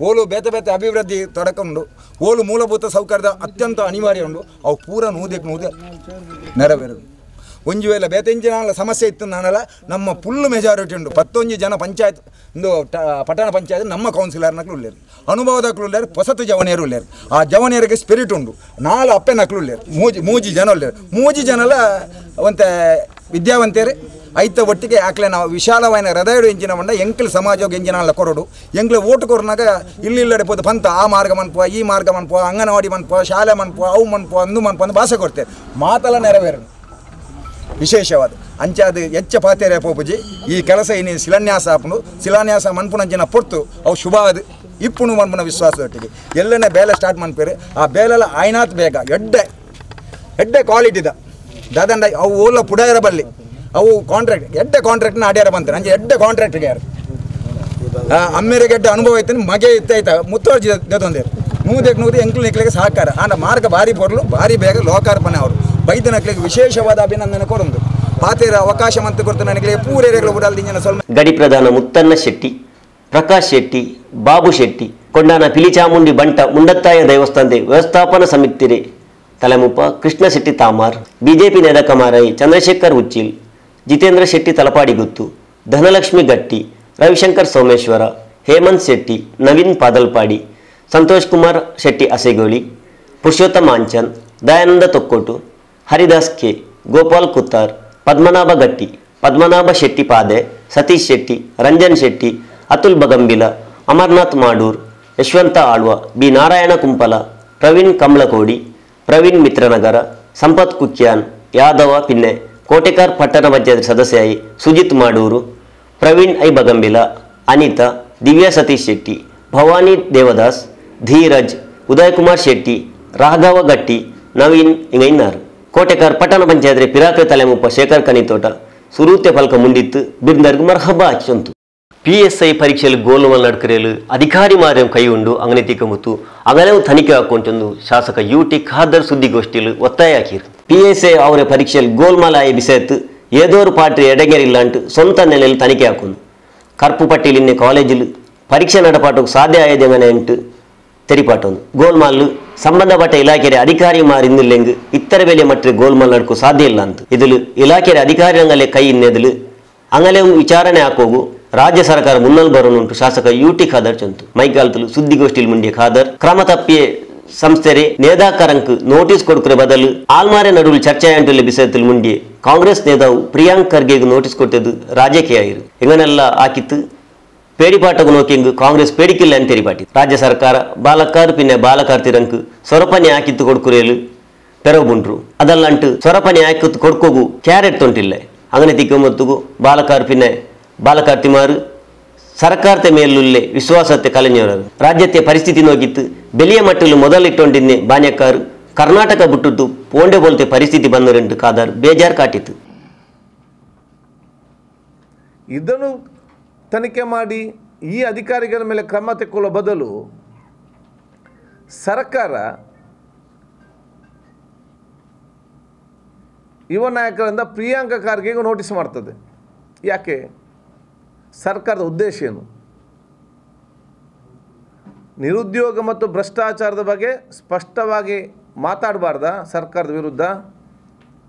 [SPEAKER 9] ಓಲು ಬೇತೆ ಬೇತೆ ಅಭಿವೃದ್ಧಿ ತೊಡಕುಂಡು, ಓಲು ಮೂಲಭೂತ ಸೌಕರ್ಯದ ಅತ್ಯಂತ ಅನಿವಾರ್ಯ ಉಂಡು. ಅವು ಪೂರ ನೂದಕ್ಕೆ ನೂದೆ ನೆರವೇರು. ಒಂಜಿ ವೇಳೆ ಬೇತೆಂಚಿನ ಸಮಸ್ಯೆ ಇತ್ತು ನಾನಲ್ಲ ನಮ್ಮ ಫುಲ್ ಮೆಜಾರಿಟಿ ಉಂಡು. 11 ಜನ ಪಂಚಾಯತ್ ಒಂದು ಪಟ್ಟಣ ಪಂಚಾಯತ್ ನಮ್ಮ ಕೌನ್ಸಿಲರ್ನಕ್ಲು ಉಳ್ಳೇರು, ಅನುಭವದಕ್ಲು ಉಳ್ಳೇರು, ಹೊಸತು ಜವನಿಯರು ಉಳ್ಳೇರು. ಆ ಜವನಿಯರಿಗೆ ಸ್ಪಿರಿಟ್ ಉಂಡು. 4 ಅಪ್ಪೆನಕ್ಲು ಉಳ್ಳೇರು, ಮೂಜಿ ಜನ ಉಳ್ಳೇರು. 3 ಜನಲ ಒಂತೆ ವಿದ್ಯಾವಂತೇರು ಐತ ಒಟ್ಟಿಗೆ ಆಕ್ಲೆ ನಾವು ವಿಶಾಲವಾದ ಹೃದಯಡು ಎಂಜಿನ ಮಂಡ ಎಂಕ್ಲು ಸಮಾಜಕ್ಕೆ ಎಂಜಿನ ಅಲ್ಲ ಕೊರಡು ಎಂಕ್ಲು ಓಟು ಕೊರನಾಗ ಇಲ್ಲಿ ಇಲ್ಲಡೆ ಪೋದು ಪಂತ ಆ ಮಾರ್ಗ ಮನ್ಪುವ ಈ ಮಾರ್ಗ ಮನ್ಪುವ ಅಂಗನವಾಡಿ ಮನ್ಪುವ ಶಾಲೆ ಮನ್ಪುವ ಅವು ಮನ್ಪುವ ಅಂದು ಮನ್ಪು ಅಂದು ಭಾಷೆ ಕೊಡ್ತೇವೆ ಮಾತೆಲ್ಲ ನೆರವೇರನು ವಿಶೇಷವಾದ ಅಂಚಾದ ಹೆಚ್ಚ ಪಾತೇರೆ ಪೋಪುಜಿ ಈ ಕೆಲಸ ಇನ್ನು ಶಿಲಾನ್ಯಾಸ ಆಪುಂಡು. ಶಿಲಾನ್ಯಾಸ ಮನ್ಪುನಂಚಿನ ಪೊರ್ತು ಅವು ಶುಭ ಅದು ಇಪ್ಪುಣು ಮನ್ಪುನ ವಿಶ್ವಾಸದೊಟ್ಟಿಗೆ ಎಲ್ಲನೇ ಬೇಲೆ ಸ್ಟಾರ್ಟ್ ಮನ್ಪೇರು. ಆ ಬೇಲೆಲ್ಲ ಆಯ್ನಾತ್ ಬೇಗ ಎಡ್ಡೆ ಎಡ್ಡೆ ಕ್ವಾಲಿಟಿದ ದಾದಂಡ ಅವು ಓಲ ಪುಡಾಯರ ಬಲ್ಲಿ ಅವು ಕಾಂಟ್ರಾಕ್ಟ್ ಎಡ್ಡೆ ಕಾಂಟ್ರಾಕ್ಟ್ನ ಆಡ್ಯಾರ ಬಂತಾರೆ. ಅಂಚೆ ಎಡ್ಡೆ ಕಾಂಟ್ರಾಕ್ಟ್ಗೆ ಯಾರು ಅಮ್ಮೇರಿಗೆ ಎಡ್ಡೆ ಅನುಭವ ಐತೆ ಮಗೆ ಇತ್ತೈತ ಮುತ್ತುವರ್ಜಿ ದೊಂದೇರು ನೂದಕ್ಕೆ ನೂದು ಎಂಕ್ಲು ನಿಕ್ಲಿಗೆ ಸಹಕಾರ ಆಂಡ ಮಾರ್ಗ ಭಾರಿ ಪೊರ್ಲು ಭಾರಿ ಬೇಗ ಲೋಕಾರ್ಪಣೆ ಅವರು ಬೈದನಕ್ಲಿಗೆ ವಿಶೇಷವಾದ ಅಭಿನಂದನೆ ಕೊರೊಂದು ಪಾತೇರ ಅವಕಾಶ ಮಂತು ಕೊಡ್ತು ನನಗೆ ಪೂರೇರೆಗಳು ಉಡಲ್ದಿಂಜನ ಸ್ವಲ್ಪ.
[SPEAKER 1] ಗಡಿ ಪ್ರಧಾನ ಮುತ್ತನ್ನ ಶೆಟ್ಟಿ, ಪ್ರಕಾಶ್ ಶೆಟ್ಟಿ, ಬಾಬು ಶೆಟ್ಟಿ, ಕೊಂಡಾನ ಪಿಲಿಚಾಮುಂಡಿ ಬಂಟ ಮುಂಡತ್ತಾಯ ದೇವಸ್ಥಾನದ ವ್ಯವಸ್ಥಾಪನಾ ಸಮಿತಿರೆ ತಲೆಮುಪ್ಪ ಕೃಷ್ಣ ಶೆಟ್ಟಿ ತಾಮಾರ್, ಬಿಜೆಪಿ ನೇದಕಮಾರೈ ಚಂದ್ರಶೇಖರ್ ಉಚ್ಚಿಲ್, ಜಿತೇಂದ್ರ ಶೆಟ್ಟಿ ತಲಪಾಡಿಗುತ್ತು, ಧನಲಕ್ಷ್ಮಿ ಗಟ್ಟಿ, ರವಿಶಂಕರ್ ಸೋಮೇಶ್ವರ, ಹೇಮಂತ್ ಶೆಟ್ಟಿ, ನವೀನ್ ಪಾದಲ್ಪಾಡಿ, ಸಂತೋಷ್ ಕುಮಾರ್ ಶೆಟ್ಟಿ ಅಸೆಗೋಳಿ, ಪುರುಷೋತ್ತಮ ಅಂಚನ್, ದಯಾನಂದ ತೊಕ್ಕೋಟು, ಹರಿದಾಸ್ ಕೆ, ಗೋಪಾಲ್ ಕುತ್ತಾರ್, ಪದ್ಮನಾಭ ಗಟ್ಟಿ, ಪದ್ಮನಾಭ ಶೆಟ್ಟಿ ಪಾದೆ, ಸತೀಶ್ ಶೆಟ್ಟಿ, ರಂಜನ್ ಶೆಟ್ಟಿ, ಅತುಲ್ ಬಗಂಬಿಲ, ಅಮರ್ನಾಥ್ ಮಾಡೂರ್, ಯಶವಂತ ಆಳ್ವ, ಬಿ ನಾರಾಯಣ ಕುಂಪಲ, ಪ್ರವೀಣ್ ಕಮಲಕೋಡಿ, ಪ್ರವೀಣ್ ಮಿತ್ರನಗರ, ಸಂಪತ್ ಕುಕ್ಯಾನ್, ಯಾದವ ಪಿನ್ನೆ, ಕೋಟೆಕಾರ್ ಪಟ್ಟಣ ಪಂಚಾಯತ್ ಸದಸ್ಯಾಯಿ ಸುಜಿತ್ ಮಾಡೂರು, Praveen I Bagambila, Anita, Divya Satish Shetty, Bhavani Devadas, Dheeraj, Udayakumar Shetty, Raghava Gatti, Naveen ಇಂಗೈನಾರ್. Kotekar ಪಟ್ಟಣ ಪಂಚಾಯತ್ ಪಿರಾಕ್ರೆ ತಲೆಮುಪ್ಪ ಶೇಖರ್ ಕನಿತೋಟ ಸುರೂತೆ ಫಲಕ ಮುಂಡಿತ್ತು ಬಿರ್ನರ್ಗ್ ಮರ್ಹಬಾ ಚೊಂತು. ಪಿಎಸ್ಐ ಪರೀಕ್ಷೆಯಲ್ಲಿ ಗೋಲುಮಲ್ ನಡ್ಕರೆಯಲು ಅಧಿಕಾರಿ ಮಾರ್ಯಂ ಕೈ ಉಂಡು ಅಂಗನೆ ತಿಕ್ಕಮುತ್ತು ಅಂಗನೇ ತನಿಖೆ ಹಾಕೊಂಟೊಂದು ಶಾಸಕ ಯು ಟಿ ಖಾದರ್ ಸುದ್ದಿಗೋಷ್ಠಿಯಲ್ಲಿ ಒತ್ತಾಯ ಹಾಕಿರು. ಪಿಎಸ್ಐ ಅವರ ಪರೀಕ್ಷೆಯಲ್ಲಿ ಗೋಲ್ಮಾಲ್ ಆಯ ಬಿಸೆತ್ತು ಏದೋರು ಪಾಟ್ರಿ ಎಡಗೆರಿಲ್ಲ ಅಂಟು ಸ್ವಂತ ನೆಲೆಯಲ್ಲಿ ತನಿಖೆ ಹಾಕೊಂಡು ಕರ್ಪು ಪಟ್ಟಿಲಿನ್ನೆ ಕಾಲೇಜಲ್ಲಿ ಪರೀಕ್ಷೆ ನಡಪಾಟಕ್ಕೆ ಸಾಧ್ಯ ಆಯದೆಂಗನೆ ಅಂಟು ತೆರಿಪಾಟೊಂದು ಗೋಲ್ಮಾಲ್ ಸಂಬಂಧಪಟ್ಟ ಇಲಾಖೆಯ ಅಧಿಕಾರಿ ಮಾರಿಂದಿಲ್ಲೆಂಗ್ ಇತ್ತರ ಬೆಲೆ ಮಟ್ಟ ಗೋಲ್ಮಾಲ್ ನಡ್ಕೋ ಸಾಧ್ಯ ಇಲ್ಲ ಅಂತ ಇದಿಲು ಇಲಾಖೆಯ ಅಧಿಕಾರಿ ಅಂಗಲೆ ಕೈ ಇನ್ನೆದಲು ಅಂಗಲೆ ವಿಚಾರಣೆ ಹಾಕೋಗು ರಾಜ್ಯ ಸರ್ಕಾರ ಮುನ್ನಲ್ ಬರೋನುಂಟು ಶಾಸಕ ಯು ಟಿ ಖಾದರ್ ಚಂತು. ಮೈಗಾಲ್ತಲು ಸುದ್ದಿಗೋಷ್ಠಿಲ್ ಮುಂಡಿಯ ಖಾದರ್ ಕ್ರಮ ತಪ್ಪಿಯೇ ಸಂಸ್ಥೆರೆ ನೇದಾಕರಂಕ್ ನೋಟಿಸ್ ಕೊಡ್ಕರೆ ಬದಲು ಆಲ್ಮಾರೆ ನಡುವೆ ಚರ್ಚೆ ಅಂಟುಲ್ಲ ಬಿಸத்தில் ಮುಂಡಿಯೆ ಕಾಂಗ್ರೆಸ್ ನೇತಾವು ಪ್ರಿಯಾಂಕ್ ಖರ್ಗೆಗೆ ನೋಟಿಸ್ ಕೊಟ್ಟದ್ದು ರಾಜಕೀಯ ಆಯಿರು ಎಂಗನೆಲ್ಲ ಆಕಿತ್ತು ಪೇಡಿಪಾಟకు ನೋಕಿಂಗ್ ಕಾಂಗ್ರೆಸ್ ಪೇಡಿಕಿಲ್ಲ ಅಂತ ತೆರಿಪಾಟಿ. ರಾಜ್ಯ ಸರ್ಕಾರ ಬಾಲಕಾರ್ ಪಿನ್ನೆ ಬಾಲಕಾರ್ತಿರಂಕ್ ಸೊರಪನೆ ಹಾಕಿತ್ತು ಕೊಡ್ಕುರೇಲು ಪೆರವುಂಟ್ರು ಅದಲ್ಲಂಟು ಸೊರಪನೆ ಹಾಕಿತ್ತು ಕೊಡ್ಕೋಗು ಕ್ಯಾರೆಟ್ ತೊಂಟಿಲ್ಲ ಅಂಗನೆ ತಿಕ್ಕಮತ್ತುಗು ಬಾಲಕಾರ್ ಪಿನ್ನೆ ಬಾಲಕಾರ್ತಿಮಾರು ಸರ್ಕಾರತೆ ಮೇಲುಲ್ಲೆ ವಿಶ್ವಾಸತೆ ಕಲೆഞ്ഞವರು. ರಾಜ್ಯತೆ ಪರಿಸ್ಥಿತಿ ನೋಗಿತ್ತು ಬೆಲೆಯ ಮಟ್ಟಲು ಮೊದಲಿಟ್ಟೊಂಡಿನ್ನೆ ಬಾನ್ಯಕಾರು ಕರ್ನಾಟಕ ಬಿಟ್ಟದ್ದು ಪೋಂಡೆ ಬೋಲ್ತೆ ಪರಿಸ್ಥಿತಿ ಬಂದರೆಂಟು ಖಾದರ್ ಬೇಜಾರು ಕಾಟಿತ್ತು.
[SPEAKER 7] ಇದನ್ನು ತನಿಖೆ ಮಾಡಿ ಈ ಅಧಿಕಾರಿಗಳ ಮೇಲೆ ಕ್ರಮ ತೆಕ್ಕೊಳ್ಳೋ ಬದಲು ಸರ್ಕಾರ ಯುವ ನಾಯಕರಿಂದ ಪ್ರಿಯಾಂಕಾ ಖರ್ಗೆಗೂ ನೋಟಿಸ್ ಮಾಡ್ತದೆ. ಯಾಕೆ? ಸರ್ಕಾರದ ಉದ್ದೇಶ ಏನು? ನಿರುದ್ಯೋಗ ಮತ್ತು ಭ್ರಷ್ಟಾಚಾರದ ಬಗ್ಗೆ ಸ್ಪಷ್ಟವಾಗಿ ಮಾತಾಡಬಾರ್ದಾ ಸರ್ಕಾರದ ವಿರುದ್ಧ?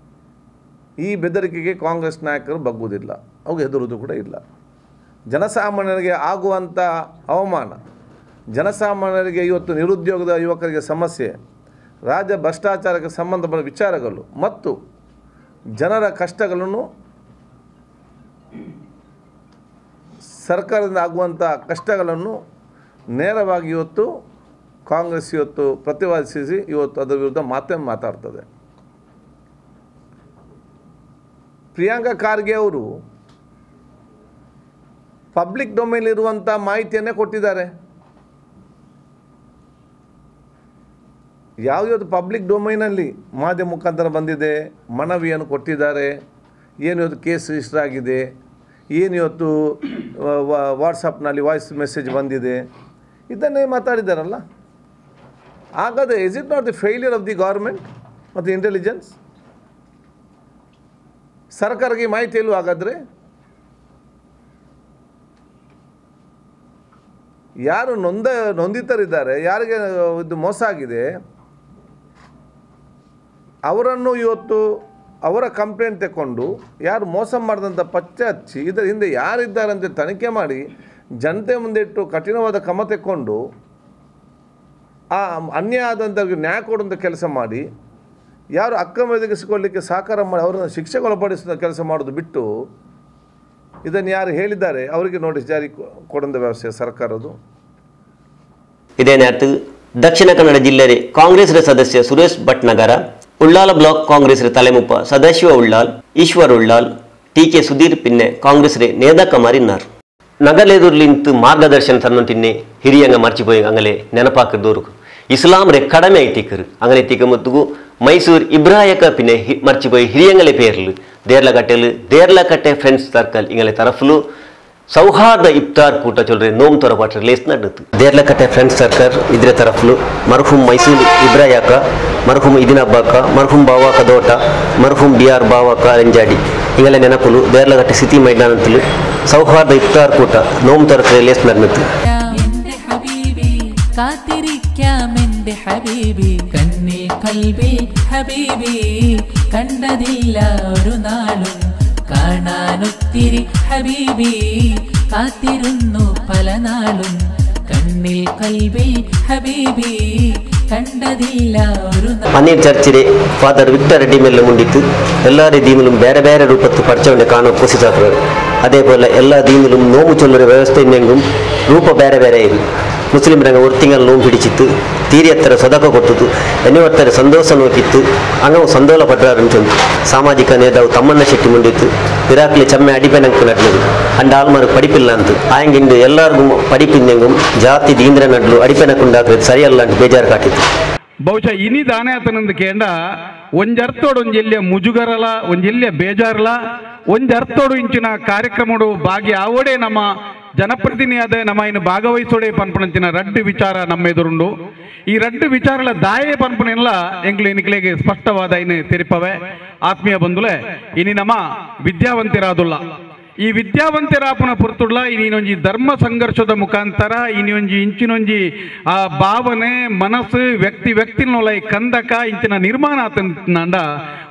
[SPEAKER 7] ಈ ಬೆದರಿಕೆಗೆ ಕಾಂಗ್ರೆಸ್ ನಾಯಕರು ಬಗ್ಗುವುದಿಲ್ಲ, ಅವ್ರಿಗೆ ಹೆದರುವುದು ಕೂಡ ಇಲ್ಲ. ಜನಸಾಮಾನ್ಯರಿಗೆ ಆಗುವಂಥ ಅವಮಾನ, ಜನಸಾಮಾನ್ಯರಿಗೆ ಇವತ್ತು ನಿರುದ್ಯೋಗದ ಯುವಕರಿಗೆ ಸಮಸ್ಯೆ, ರಾಜ್ಯ ಭ್ರಷ್ಟಾಚಾರಕ್ಕೆ ಸಂಬಂಧಪಟ್ಟ ವಿಚಾರಗಳು ಮತ್ತು ಜನರ ಕಷ್ಟಗಳನ್ನು, ಸರ್ಕಾರದಿಂದ ಆಗುವಂಥ ಕಷ್ಟಗಳನ್ನು ನೇರವಾಗಿ ಇವತ್ತು ಕಾಂಗ್ರೆಸ್ ಇವತ್ತು ಪ್ರತಿವಾದಿಸಿ ಇವತ್ತು ಅದರ ವಿರುದ್ಧ ಮಾತಾಡ್ತದೆ. ಪ್ರಿಯಾಂಕಾ ಖಾರ್ಗೆ ಅವರು ಪಬ್ಲಿಕ್ ಡೊಮೇನ್ ಇರುವಂಥ ಮಾಹಿತಿಯನ್ನೇ ಕೊಟ್ಟಿದ್ದಾರೆ. ಯಾವುದ್ಯಾವುದು ಪಬ್ಲಿಕ್ ಡೊಮೈನಲ್ಲಿ ಮಾಧ್ಯಮ ಮುಖಾಂತರ ಬಂದಿದೆ, ಮನವಿಯನ್ನು ಕೊಟ್ಟಿದ್ದಾರೆ, ಏನು ಇವತ್ತು ಕೇಸ್ ರಿಜಿಸ್ಟರ್ ಆಗಿದೆ, ಏನು ಇವತ್ತು ವಾಟ್ಸಪ್ನಲ್ಲಿ ವಾಯ್ಸ್ ಮೆಸೇಜ್ ಬಂದಿದೆ, ಇದನ್ನೇ ಮಾತಾಡಿದ್ದಾರಲ್ಲ. ಹಾಗಾದರೆ is it not the failure of the government ಮತ್ತು ಇಂಟೆಲಿಜೆನ್ಸ್? ಸರ್ಕಾರಕ್ಕೆ ಮಾಹಿತಿ ಇಲ್ಲೂ ಹಾಗಾದರೆ? ಯಾರು ನೊಂದಿತರಿದ್ದಾರೆ, ಯಾರಿಗೆ ಇದು ಮೋಸ ಆಗಿದೆ ಅವರನ್ನು ಇವತ್ತು ಅವರ ಕಂಪ್ಲೇಂಟ್ ತಗೊಂಡು ಯಾರು ಮೋಸ ಮಾಡಿದಂಥ ಪತ್ತೆ ಹಚ್ಚಿ ಇದರ ಹಿಂದೆ ಯಾರಿದ್ದಾರೆ ಅಂತ ತನಿಖೆ ಮಾಡಿ ಜನತೆ ಮುಂದೆ ಇಟ್ಟು ಕಠಿಣವಾದ ಕ್ರಮ ತೆಕ್ಕೊಂಡು ಆ ಅನ್ಯಾಯ ಆದಂಥವ್ರಿಗೆ ನ್ಯಾಯ ಕೊಡುವಂಥ ಕೆಲಸ ಮಾಡಿ, ಯಾರು ಅಕ್ರಮ ಒದಗಿಸಿಕೊಳ್ಳಲಿಕ್ಕೆ ಸಹಕಾರ ಮಾಡಿ ಅವರನ್ನು ಶಿಕ್ಷೆಗೊಳಪಡಿಸುವ ಕೆಲಸ ಮಾಡೋದು ಬಿಟ್ಟು ಇದನ್ನು ಯಾರು ಹೇಳಿದ್ದಾರೆ ಅವರಿಗೆ ನೋಟಿಸ್ ಜಾರಿ ಕೊಡುವಂಥ ವ್ಯವಸ್ಥೆ ಸರ್ಕಾರದ್ದು.
[SPEAKER 1] ಇದೇ ನೇರತ್ತು ದಕ್ಷಿಣ ಕನ್ನಡ ಜಿಲ್ಲೆಯ ಕಾಂಗ್ರೆಸ್ ಸದಸ್ಯ ಸುರೇಶ್ ಭಟ್ನಗರ, ಉಳ್ಳಾಲ ಬ್ಲಾಕ್ ಕಾಂಗ್ರೆಸ್ ತಲೆಮುಪ್ಪ ಸದಾಶಿವ ಉಳ್ಳಾಲ್, ಈಶ್ವರ್ ಉಳ್ಳಾಲ್, ಟಿ ಕೆ ಸುಧೀರ್ ಪಿನ್ನೆ ಕಾಂಗ್ರೆಸ್ ನೇದಾಕಮಾರಿನ್ನಾರು. ನಗಲೆದುರ್ಲಿಂತು ಮಾರ್ಗದರ್ಶನ ತನ್ನೊಂತಿನ್ನೆ ಹಿರಿಯಂಗ ಮರ್ಚಿಪೋಯಿ ಅಂಗಲೆ ನೆನಪಾಕದೋರು ಇಸ್ಲಾಂ ರೇ ಕಡಮೆ ಐತಿಕರು ಅಂಗಲೆ ತಿಕ್ಕ ಮುತ್ತುಗು ಮೈಸೂರು ಇಬ್ರಾಯಕ ಪಿನ್ನೆ ಮರ್ಚಿಪೋಯಿ ಹಿರಿಯಂಗಲೆ ಪೇರ್ಲು ದೇರ್ಲಕಟ್ಟೆಲು ದೇರ್ಲಕಟ್ಟೆ ಫ್ರೆಂಡ್ಸ್ ಸರ್ಕಲ್ ಇಂಗಲೆ ತರಫ್ಲು ಸೌಹಾರ್ದ ಇಫ್ತಾರ್ ಕೂಟ ಚೊಲ್ರೆ ನೋಮ್ ತೊರಪಾಟ ಲೇಸ್ ನಡತು. ದೇರ್ಲಕಟ್ಟೆ ಫ್ರೆಂಡ್ಸ್ ಸರ್ಕಲ್ ಇದ್ರ ತರಫ್ಲು ಮರ್ಹುಮ್ ಮೈಸೂರು ಇಬ್ರಾಯಕ, ಮರ್ಹುಮ್ ಇದಿನಬ್ಬಾಕ, ಮರ್ಹುಮ್ ಬಾವಾಕ ದೋಟ, ಮರ್ಹುಮ್ ಬಿ ಆರ್ ಬಾವಾಕ ರಂಜಾಡಿ ಇಂಗಲೆ ನೆನಪುಲು ದೇರ್ಲಕಟ್ಟೆ ಸಿಟಿ ಮೈದಾನಂತಲು ಸೌಹಾರ್ದ ಇಫ್ತಾರ್ ಕೂಟ ನೋಮ್ ತೊರಕ ಲೇಸ್ ನಡತು.
[SPEAKER 8] കാത്തിരിക്കാമെന്റെ ഹബീബി, കണ്ണിൽ കൽബിൽ ഹബീബി, കണ്ടതില്ല ഒരു നാളും കാണാനൊത്തിരി ഹബീബി, കാത്തിരുന്നു പല നാളും കണ്ണിൽ കൽബിൽ ഹബീബി, കണ്ടതില്ല ഒരു.
[SPEAKER 1] ಪನ್ನೀರ್ ಚರ್ಚಿರೆ ಫಾದರ್ ವಿಕ್ಟರ್ ರೆಡ್ಡಿ ಮೇಲೆ ಮುಂಡಿತ್ತು. ಎಲ್ಲ ದೀನലും ಬೇರೆ ಬೇರೆ ರೂಪತ್ತು ಪರಿಚಯ ಕಾಣೋ ಕೋಶಿಸಾಕ್ರು. ಅದೇ ಪೋಲೆ ಎಲ್ಲ ದೀನലും ನೋವು ಚೊಲ್ಲರ ವ್ಯವಸ್ಥೆ ಇನ್ನೆಂಗುಂ ರೂಪ ಬೇರೆ ಬೇರೆ ಇರು. ಮುಸ್ಲಿಮ್ರಂಗ ಒಂದು ತಿಂಗಳು ನೋವು ಹಿಡಿಚಿತ್ತು, ತೀರಿಯತ್ತರ ಸದಕ ಕೊಟ್ಟಿತು, ಎನ್ನುವತ್ತರ ಸಂತೋಷ ನೋಕಿತ್ತು, ಅಂಗವು ಸಂದೋಲ ಪಟ್ಟಾರಂತು. ಸಾಮಾಜಿಕ ನೇತಾವು ತಮ್ಮನ್ನ ಶೆಟ್ಟಿ ಮುಂಡಿತ್ತು, ಪಿರಾಕ್ಲಿ ಚಮ್ಮೆ ಅಡಿಪೆನಂಕು ನಡ್ಲದು ಅಂಡ ಆಲ್ಮಾರು ಪಡಿಪಿಲ್ಲ ಅಂತ ಆಯಂಗಿಂದು ಎಲ್ಲರಿಗೂ ಪಡಿಪಿಂದೆಂಗುಂ ಜಾತಿ ದೀಂದ್ರ ನಡ್ಲು ಅಡಿಪೆನಕುಂಡಾಕ್ರದು ಸರಿಯಲ್ಲ ಅಂತ ಬೇಜಾರು ಕಾಟಿತ್ತು.
[SPEAKER 10] ಬಹುಶಃ ಇನಿ ದಾನೆ ಆತನಂದು ಕೇಂಡ ಒಂಜರ್ಥೋಡು ಒಂಜೆಲ್ಯ ಮುಜುಗರಲ, ಒಂಜೆಲ್ಯ ಬೇಜಾರಲ, ಒಂಜರ್ಥೋಡು ಇಂಚಿನ ಕಾರ್ಯಕ್ರಮಡು ಭಾಗಿ ಆವೋಡೆ ನಮ್ಮ ಜನಪ್ರತಿನಿಧಿಯಾದ ನಮ್ಮ ಇನ್ನು ಭಾಗವಹಿಸೋಡೆ ಪನ್ಪಣಂಚಿನ ರಡ್ಡು ವಿಚಾರ ನಮ್ಮ ಎದುರುಂಡು. ಈ ರಡ್ಡು ವಿಚಾರಲ ದಾಯೆ ಪನ್ಪನೆಲ್ಲ ಎಂಗ್ಲು ಇನಿಕ್ಲೆಗೆ ಸ್ಪಷ್ಟವಾದ ಇನ್ನು ತೆರಿಪವೆ. ಆತ್ಮೀಯ ಬಂಧುಲೆ, ಇನಿ ನಮ್ಮ ವಿದ್ಯಾವಂತರಾದುಲ್ಲ, ಈ ವಿದ್ಯಾವಂತರಾಪುನ ಪುರ್ತುಡ್ಲ ಇನ್ನೊಂಜಿ ಧರ್ಮ ಸಂಘರ್ಷದ ಮುಖಾಂತರ ಇನ್ನೊಂಜಿ ಇಂಚಿನೊಂಜಿ ಆ ಭಾವನೆ ಮನಸ್ಸು ವ್ಯಕ್ತಿ ವ್ಯಕ್ತಿನೊಲ ಈ ಕಂದಕ ಇಂಚಿನ ನಿರ್ಮಾಣ ಆತಂಡ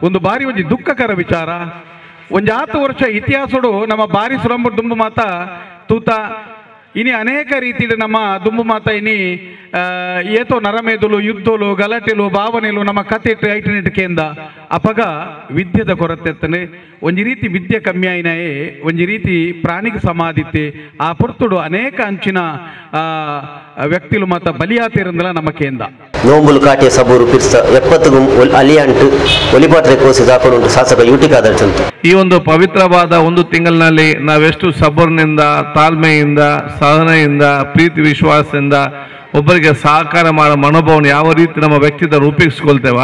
[SPEAKER 10] ಒಂದು ಬಾರಿ ಒಂಜಿ ದುಃಖಕರ ವಿಚಾರ. ಒಂಜಿ 10 ವರ್ಷ ಇತಿಹಾಸಡು ನಮ್ಮ ಬಾರಿ ಸುರಂಬ ದುಂಬು ಮಾತ ತೂತ ಇನಿ ಅನೇಕ ರೀತಿಯಲ್ಲಿ ನಮ್ಮ ದುಂಬು ಮಾತ ಇನಿ ಏತೋ ನರಮೇದುಲು ಯುದ್ಧಲು ಗಲಾಟೆಲು ಭಾವನೆಲು ನಮ್ಮ ಕತೆ ಐಟನೆಟ್ ಕೇಂದ್ರ ಅಪಗ ವಿದ್ಯೆದ ಕೊರತೆ ಎತ್ತನೆ ಒಂಜಿ ರೀತಿ ವಿದ್ಯೆ ಕಮ್ಮಿ ಆಯಿನಾಯೇ ಒಂಜಿ ರೀತಿ ಪ್ರಾಣಿಗೆ ಸಮಾಧಿತ್ತೆ ಆ ಪೊರ್ತುಡು ಅನೇಕ ಅಂಚಿನ ವ್ಯಕ್ತಿಲು ಮಾತ ಬಲಿಯಾತಿರಂದಲ ನಮ್ಮ ಕೇಂದ್ರ.
[SPEAKER 1] ನೋಂಬುಲು ಕಾಟಿಯ ಸಬೂರು ಪಿರ್ಸ 70 ಅಲಿಯಾಂಟು ಒಲಿಪಾತ್ರೆ ಕೋಸಿ ದಾಖಲು ಶಾಸಕ ಯೂಟಿಕಾದರ್ಚಂತು.
[SPEAKER 11] ಈ ಒಂದು ಪವಿತ್ರವಾದ ಒಂದು ತಿಂಗಳಿನಲ್ಲಿ ನಾವೆಷ್ಟು ಸಬೂರಿನಿಂದ, ತಾಳ್ಮೆಯಿಂದ, ಸಾಧನೆಯಿಂದ, ಪ್ರೀತಿ ವಿಶ್ವಾಸದಿಂದ ಒಬ್ಬರಿಗೆ ಸಹಕಾರ ಮಾಡೋ ಮನೋಭಾವನೆ ಯಾವ ರೀತಿ ನಮ್ಮ ವ್ಯಕ್ತಿತ್ವ ರೂಪಿಸ್ಕೊಳ್ತೇವ,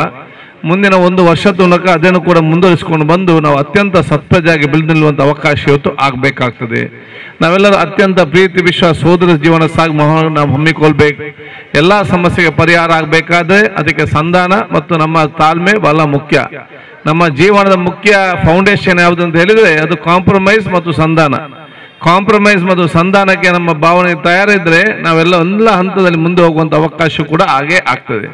[SPEAKER 11] ಮುಂದಿನ ಒಂದು ವರ್ಷ ತನಕ ಅದನ್ನು ಕೂಡ ಮುಂದುವರಿಸಿಕೊಂಡು ಬಂದು ನಾವು ಅತ್ಯಂತ ಸತ್ಪ್ರಜಾಗಿ ಬೆಳೆದು ನಿಲ್ಲುವಂಥ ಅವಕಾಶ ಇವತ್ತು ಆಗಬೇಕಾಗ್ತದೆ. ನಾವೆಲ್ಲರೂ ಅತ್ಯಂತ ಪ್ರೀತಿ ವಿಶ್ವಾಸ ಸೋದರ ಜೀವನ ಸಾಗಿ ನಾವು ಹಮ್ಮಿಕೊಳ್ಬೇಕು. ಎಲ್ಲ ಸಮಸ್ಯೆಗೆ ಪರಿಹಾರ ಆಗಬೇಕಾದ್ರೆ ಅದಕ್ಕೆ ಸಂಧಾನ ಮತ್ತು ನಮ್ಮ ತಾಳ್ಮೆ ಬಹಳ ಮುಖ್ಯ. ನಮ್ಮ ಜೀವನದ ಮುಖ್ಯ ಫೌಂಡೇಶನ್ ಯಾವುದು ಅಂತ ಹೇಳಿದರೆ ಅದು ಕಾಂಪ್ರಮೈಸ್ ಮತ್ತು ಸಂಧಾನ. ಕಾಂಪ್ರಮೈಸ್ ಮತ್ತು ಸಂಧಾನಕ್ಕೆ ನಮ್ಮ ಭಾವನೆ ತಯಾರಿದ್ರೆ ನಾವೆಲ್ಲ ಎಲ್ಲ ಹಂತದಲ್ಲಿ ಮುಂದೆ ಹೋಗುವಂಥ ಅವಕಾಶ ಕೂಡ ಹಾಗೇ ಆಗ್ತದೆ.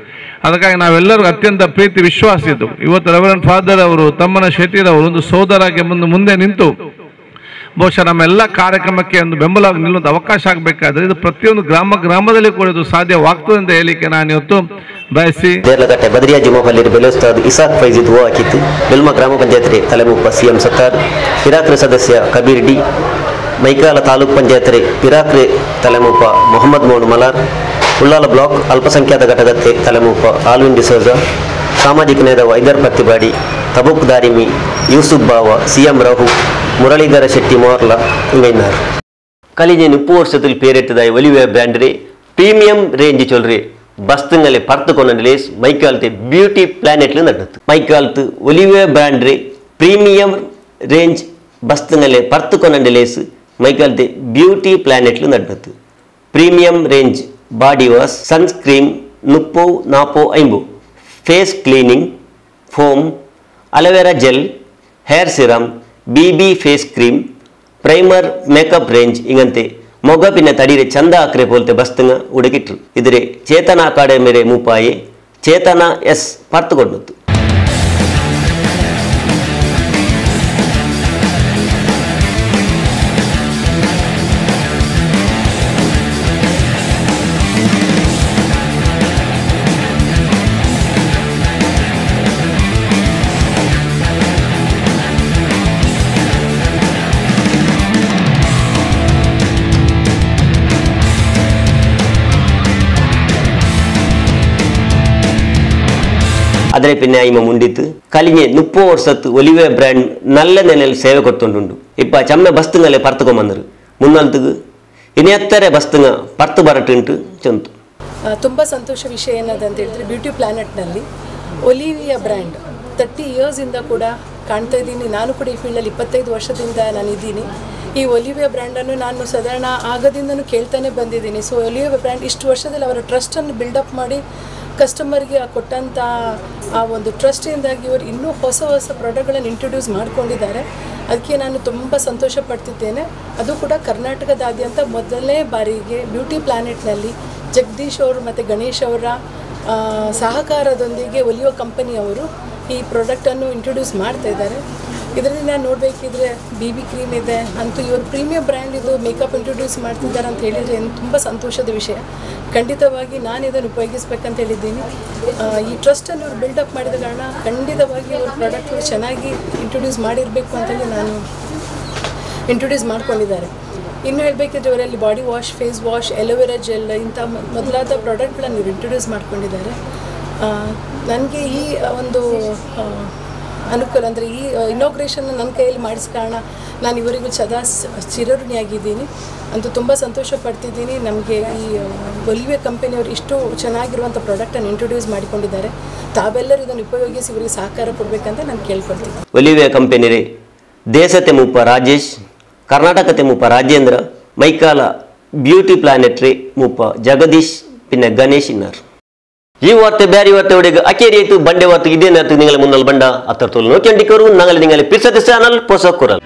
[SPEAKER 11] ಅದಕ್ಕಾಗಿ ನಾವೆಲ್ಲರೂ ಅತ್ಯಂತ ಪ್ರೀತಿ ವಿಶ್ವಾಸ ಇದ್ದು ಇವತ್ತು ರೆವರೆಂಡ್ ಫಾದರ್ ಅವರು, ತಮ್ಮನ ಶೆಟ್ಟಿರವರು ಒಂದು ಸೋದರಾಗಿ ಮುಂದೆ ನಿಂತು ಬಹುಶಃ ನಮ್ಮೆಲ್ಲ ಕಾರ್ಯಕ್ರಮಕ್ಕೆ ಒಂದು ಬೆಂಬಲವಾಗಿ ನಿಲ್ಲುವಂಥ ಅವಕಾಶ ಆಗಬೇಕಾದ್ರೆ ಇದು ಪ್ರತಿಯೊಂದು ಗ್ರಾಮ ಗ್ರಾಮದಲ್ಲಿ ಕೂಡ ಇದು ಸಾಧ್ಯವಾಗ್ತದೆ ಅಂತ ಹೇಳಿಕೆ ನಾನು ಇವತ್ತು ಬಯಸಿ.
[SPEAKER 1] ದೇರ್ಲಕಟ್ಟೆ ಬದರಿಯಾ ಜುಮಾಪಲ್ಲಿ ಬೆಲೆಸ್ತಾದ್ ಇಸಾಕ್ ಫೈಜಿ ದುವಾ ಹಾಕಿತ್ತು. ಬೆಲ್ಮ ಗ್ರಾಮ ಪಂಚಾಯತ್ ತಲೆಮುಪ್ಪ ಸಿಎಂ ಸತ್ತಾರ್, ಪಿರಾಕ್ರೆ ಸದಸ್ಯ ಕಬೀರ್ ಡಿ, ಮೈಕಾಲ ತಾಲೂಕ್ ಪಂಚಾಯತ್ ಪಿರಾಕ್ರೆ ತಲೆಮುಪ್ಪ ಮೊಹಮ್ಮದ್ ಮೋಡ್ ಮಲಾರ್, ಉಳ್ಳಾಲ ಬ್ಲಾಕ್ ಅಲ್ಪಸಂಖ್ಯಾತ ಘಟಕತ್ತೆ ತಲೆಮುಪ್ಪ ಆಲ್ವಿನ್ ಡಿಸೋಜಾ, ಸಾಮಾಜಿಕ ನೇದ ಐದರ್ ಪತ್ತಿಬಾಡಿ, ತಬುಕ್ ದಾರಿಮಿ, ಯೂಸುಫ್ ಬಾವ, ಸಿಎಂ ರಹು, ಮುರಳೀಧರ ಶೆಟ್ಟಿ ಮೋರ್ಲಾ ಇಂಗೈನಾರ್. ಕಲಿಜೆ 30 ವರ್ಷದಲ್ಲಿ ಪೇರೆಟ್ಟದಾಯಿ ಒಲಿವೆ ಬ್ರ್ಯಾಂಡ್ರೆ ಪ್ರೀಮಿಯಂ ರೇಂಜ್ ಚೊಲ್ರಿ ಬಸ್ತುಂಗಲೆ ಪರ್ತು ಲೇಸ್ ಮೈಕಾಲ್ತೆ ಬ್ಯೂಟಿ ಪ್ಲಾನೆಟ್ಲು ನಡತ್ತು. ಮೈಕಾಲ್ತು ಒಲಿವೆ ಬ್ರ್ಯಾಂಡ್ರೆ ಪ್ರೀಮಿಯಂ ರೇಂಜ್ ಬಸ್ತುಂಗಲೆ ಪರ್ತು ಲೇಸ್ ಮೈಕಾಲ್ತೆ beauty ಪ್ಲಾನೆಟ್ಲು ನಡತ್ತು. Premium range body wash, sunscreen 30, 40, 50, face cleaning foam, aloe vera gel, hair serum, BB face cream, primer, makeup range ಇಂಗಂತೆ ಮೊಗ ಪಿನ್ನ ತಡೀರೆ ಚಂದ ಆಕ್ರೆ ಪೋಲ್ತೆ ಬಸ್ತಂಗ ಉಡುಕಿಟ್ರು. ಇದ್ರೆ ಚೇತನ ಅಕಾಡೆಮಿರೆ ಮೂಪಾಯಿ ಚೇತನ ಎಸ್ ಪರ್ತುಗೊಂಡತ್ತು. ಅದರ ಪಿನ್ನೆ ಐಮ ಮುಂಡಿತ್ತು ಕಲಿಗೆ 30 ವರ್ಷತ್ತು ಒಲಿವೆ ಬ್ರ್ಯಾಂಡ್ ನಲ್ಲ ನೆಲೆಯಲ್ಲಿ ಸೇವೆ ಕೊಡ್ತುಂಟುಂಡು. ಇಪ್ಪ ಚಮ್ಮೆ ಬಸ್ತುಂಗಲೆ ಪರ್ತುಕೊಂಬಂದರು ಮುನ್ನಲ್ತುಗು ಇನ್ನೆತ್ತರೆ ಬಸ್ತುಂಗ ಪರ್ತು ಬರಟುಂಟು ಚಂತು.
[SPEAKER 12] ತುಂಬ ಸಂತೋಷ ವಿಷಯ ಏನದಂತ ಹೇಳಿದ್ರೆ, ಬ್ಯೂಟಿ ಪ್ಲಾನೆಟ್ನಲ್ಲಿ Olivia brand 30 ಇಯರ್ಸಿಂದ ಕೂಡ ಕಾಣ್ತಾ ಇದ್ದೀನಿ. ನಾನು ಕೂಡ ಈ ಫೀಲ್ಡಲ್ಲಿ 25 ವರ್ಷದಿಂದ ನಾನಿದ್ದೀನಿ. ಈ ಒಲಿವಿಯಾ ಬ್ರ್ಯಾಂಡನ್ನು ನಾನು ಸಾಧಾರಣ ಆಗದಿಂದನೂ ಕೇಳ್ತಾನೆ ಬಂದಿದ್ದೀನಿ. ಸೊ ಒಲಿವಿಯಾ ಬ್ರ್ಯಾಂಡ್ ಇಷ್ಟು ವರ್ಷದಲ್ಲಿ ಅವರ ಟ್ರಸ್ಟನ್ನು ಬಿಲ್ಡಪ್ ಮಾಡಿ ಕಸ್ಟಮರ್ಗೆ ಕೊಟ್ಟಂಥ ಆ ಒಂದು ಟ್ರಸ್ಟಿಂದಾಗಿ ಇವರು ಇನ್ನೂ ಹೊಸ ಹೊಸ ಪ್ರಾಡಕ್ಟ್ಗಳನ್ನು ಇಂಟ್ರೊಡ್ಯೂಸ್ ಮಾಡಿಕೊಂಡಿದ್ದಾರೆ. ಅದಕ್ಕೆ ನಾನು ತುಂಬ ಸಂತೋಷ ಪಡ್ತಿದ್ದೇನೆ. ಅದು ಕೂಡ ಕರ್ನಾಟಕದಾದ್ಯಂತ ಮೊದಲನೇ ಬಾರಿಗೆ ಬ್ಯೂಟಿ ಪ್ಲಾನೆಟ್ನಲ್ಲಿ ಜಗದೀಶ್ ಅವರು ಮತ್ತು ಗಣೇಶ್ ಅವರ ಸಹಕಾರದೊಂದಿಗೆ ಒಲಿಯೋ ಕಂಪನಿಯವರು ಈ ಪ್ರಾಡಕ್ಟನ್ನು ಇಂಟ್ರೊಡ್ಯೂಸ್ ಮಾಡ್ತಾ ಇದ್ದಾರೆ. ಇದರಲ್ಲಿ ನಾನು ನೋಡಬೇಕಿದ್ರೆ B B cream ಇದೆ ಅಂತೂ ಇವರು ಪ್ರೀಮಿಯಂ ಬ್ರ್ಯಾಂಡ್ ಇದು ಮೇಕಪ್ ಇಂಟ್ರೊಡ್ಯೂಸ್ ಮಾಡ್ತಿದ್ದಾರೆ ಅಂತ ಹೇಳಿದರೆ ತುಂಬ ಸಂತೋಷದ ವಿಷಯ. ಖಂಡಿತವಾಗಿ ನಾನು ಇದನ್ನು ಉಪಯೋಗಿಸ್ಬೇಕಂತ ಹೇಳಿದ್ದೀನಿ. ಈ ಟ್ರಸ್ಟನ್ನು ಇವರು ಬಿಲ್ಡಪ್ ಮಾಡಿದ ಕಾರಣ ಖಂಡಿತವಾಗಿ ಇವರು ಪ್ರಾಡಕ್ಟ್ಗಳು ಚೆನ್ನಾಗಿ ಇಂಟ್ರೊಡ್ಯೂಸ್ ಮಾಡಿರಬೇಕು ಅಂತೇಳಿ ನಾನು ಇಂಟ್ರೊಡ್ಯೂಸ್ ಮಾಡ್ಕೊಂಡಿದ್ದಾರೆ. ಇನ್ನು ಹೇಳಬೇಕಿದ್ರೆ ಇವರಲ್ಲಿ body wash, face wash, aloe vera gel ಇಂಥ ಮೊದಲಾದ ಪ್ರಾಡಕ್ಟ್ಗಳನ್ನು ಇವರು ಇಂಟ್ರೊಡ್ಯೂಸ್ ಮಾಡ್ಕೊಂಡಿದ್ದಾರೆ. ನನಗೆ ಈ ಒಂದು ಅನುಕೂಲ ಅಂದರೆ ಈ ಇನಾಗ್ರೇಷನ್ ನನ್ನ ಕೈಯಲ್ಲಿ ಮಾಡಿದ ಕಾರಣ ನಾನು ಇವರಿಗೂ ಸದಾ ಚಿರಋಣಿಯಾಗಿದ್ದೀನಿ ಅಂತೂ ತುಂಬ ಸಂತೋಷ ಪಡ್ತಿದ್ದೀನಿ. ನಮಗೆ ಈ ಒಲಿವೆ ಕಂಪನಿಯವರು ಇಷ್ಟು ಚೆನ್ನಾಗಿರುವಂಥ ಪ್ರಾಡಕ್ಟನ್ನು ಇಂಟ್ರೊಡ್ಯೂಸ್ ಮಾಡಿಕೊಂಡಿದ್ದಾರೆ. ತಾವೆಲ್ಲರೂ ಇದನ್ನು ಉಪಯೋಗಿಸಿ ಇವರಿಗೆ ಸಹಕಾರ ಕೊಡಬೇಕಂತ ನಾನು ಕೇಳ್ಕೊಳ್ತೀನಿ.
[SPEAKER 1] ಒಲಿವೆ ಕಂಪನಿ ರೇ ದೇಶತೆ ಮೂಪ ರಾಜೇಶ್, ಕರ್ನಾಟಕತೆ ಮೂಪ ರಾಜೇಂದ್ರ, ಮೈಕಾಲ ಬ್ಯೂಟಿ ಪ್ಲಾನೆಟ್ ರೇ ಮೂಪ ಜಗದೀಶ್ ಪಿನ್ನ ಗಣೇಶ್ ಇನ್ನಾರ್. ಈ ವಾರ್ತೆ ಬ್ಯಾರಿ ವಾರ್ತೆ ಒಡೆಗೆ ಅಕೇರಿ ಆಯ್ತು ಬಂಡೆ ವಾರ್ತೆ ಇದೇ ನಿಂಗಳ ಮುನ್ನಲ್ಲಿ ಬಂಡ ಅತ್ತರ್ತೋಲು ನೋಕ್ಯಂಡಿಕರು ನಾಗಲಿ ನಿಂಗಲೆ ಪಿರ್ಸದ ಚಾನಲ್ ಪೊಸ ಕುರಲ್.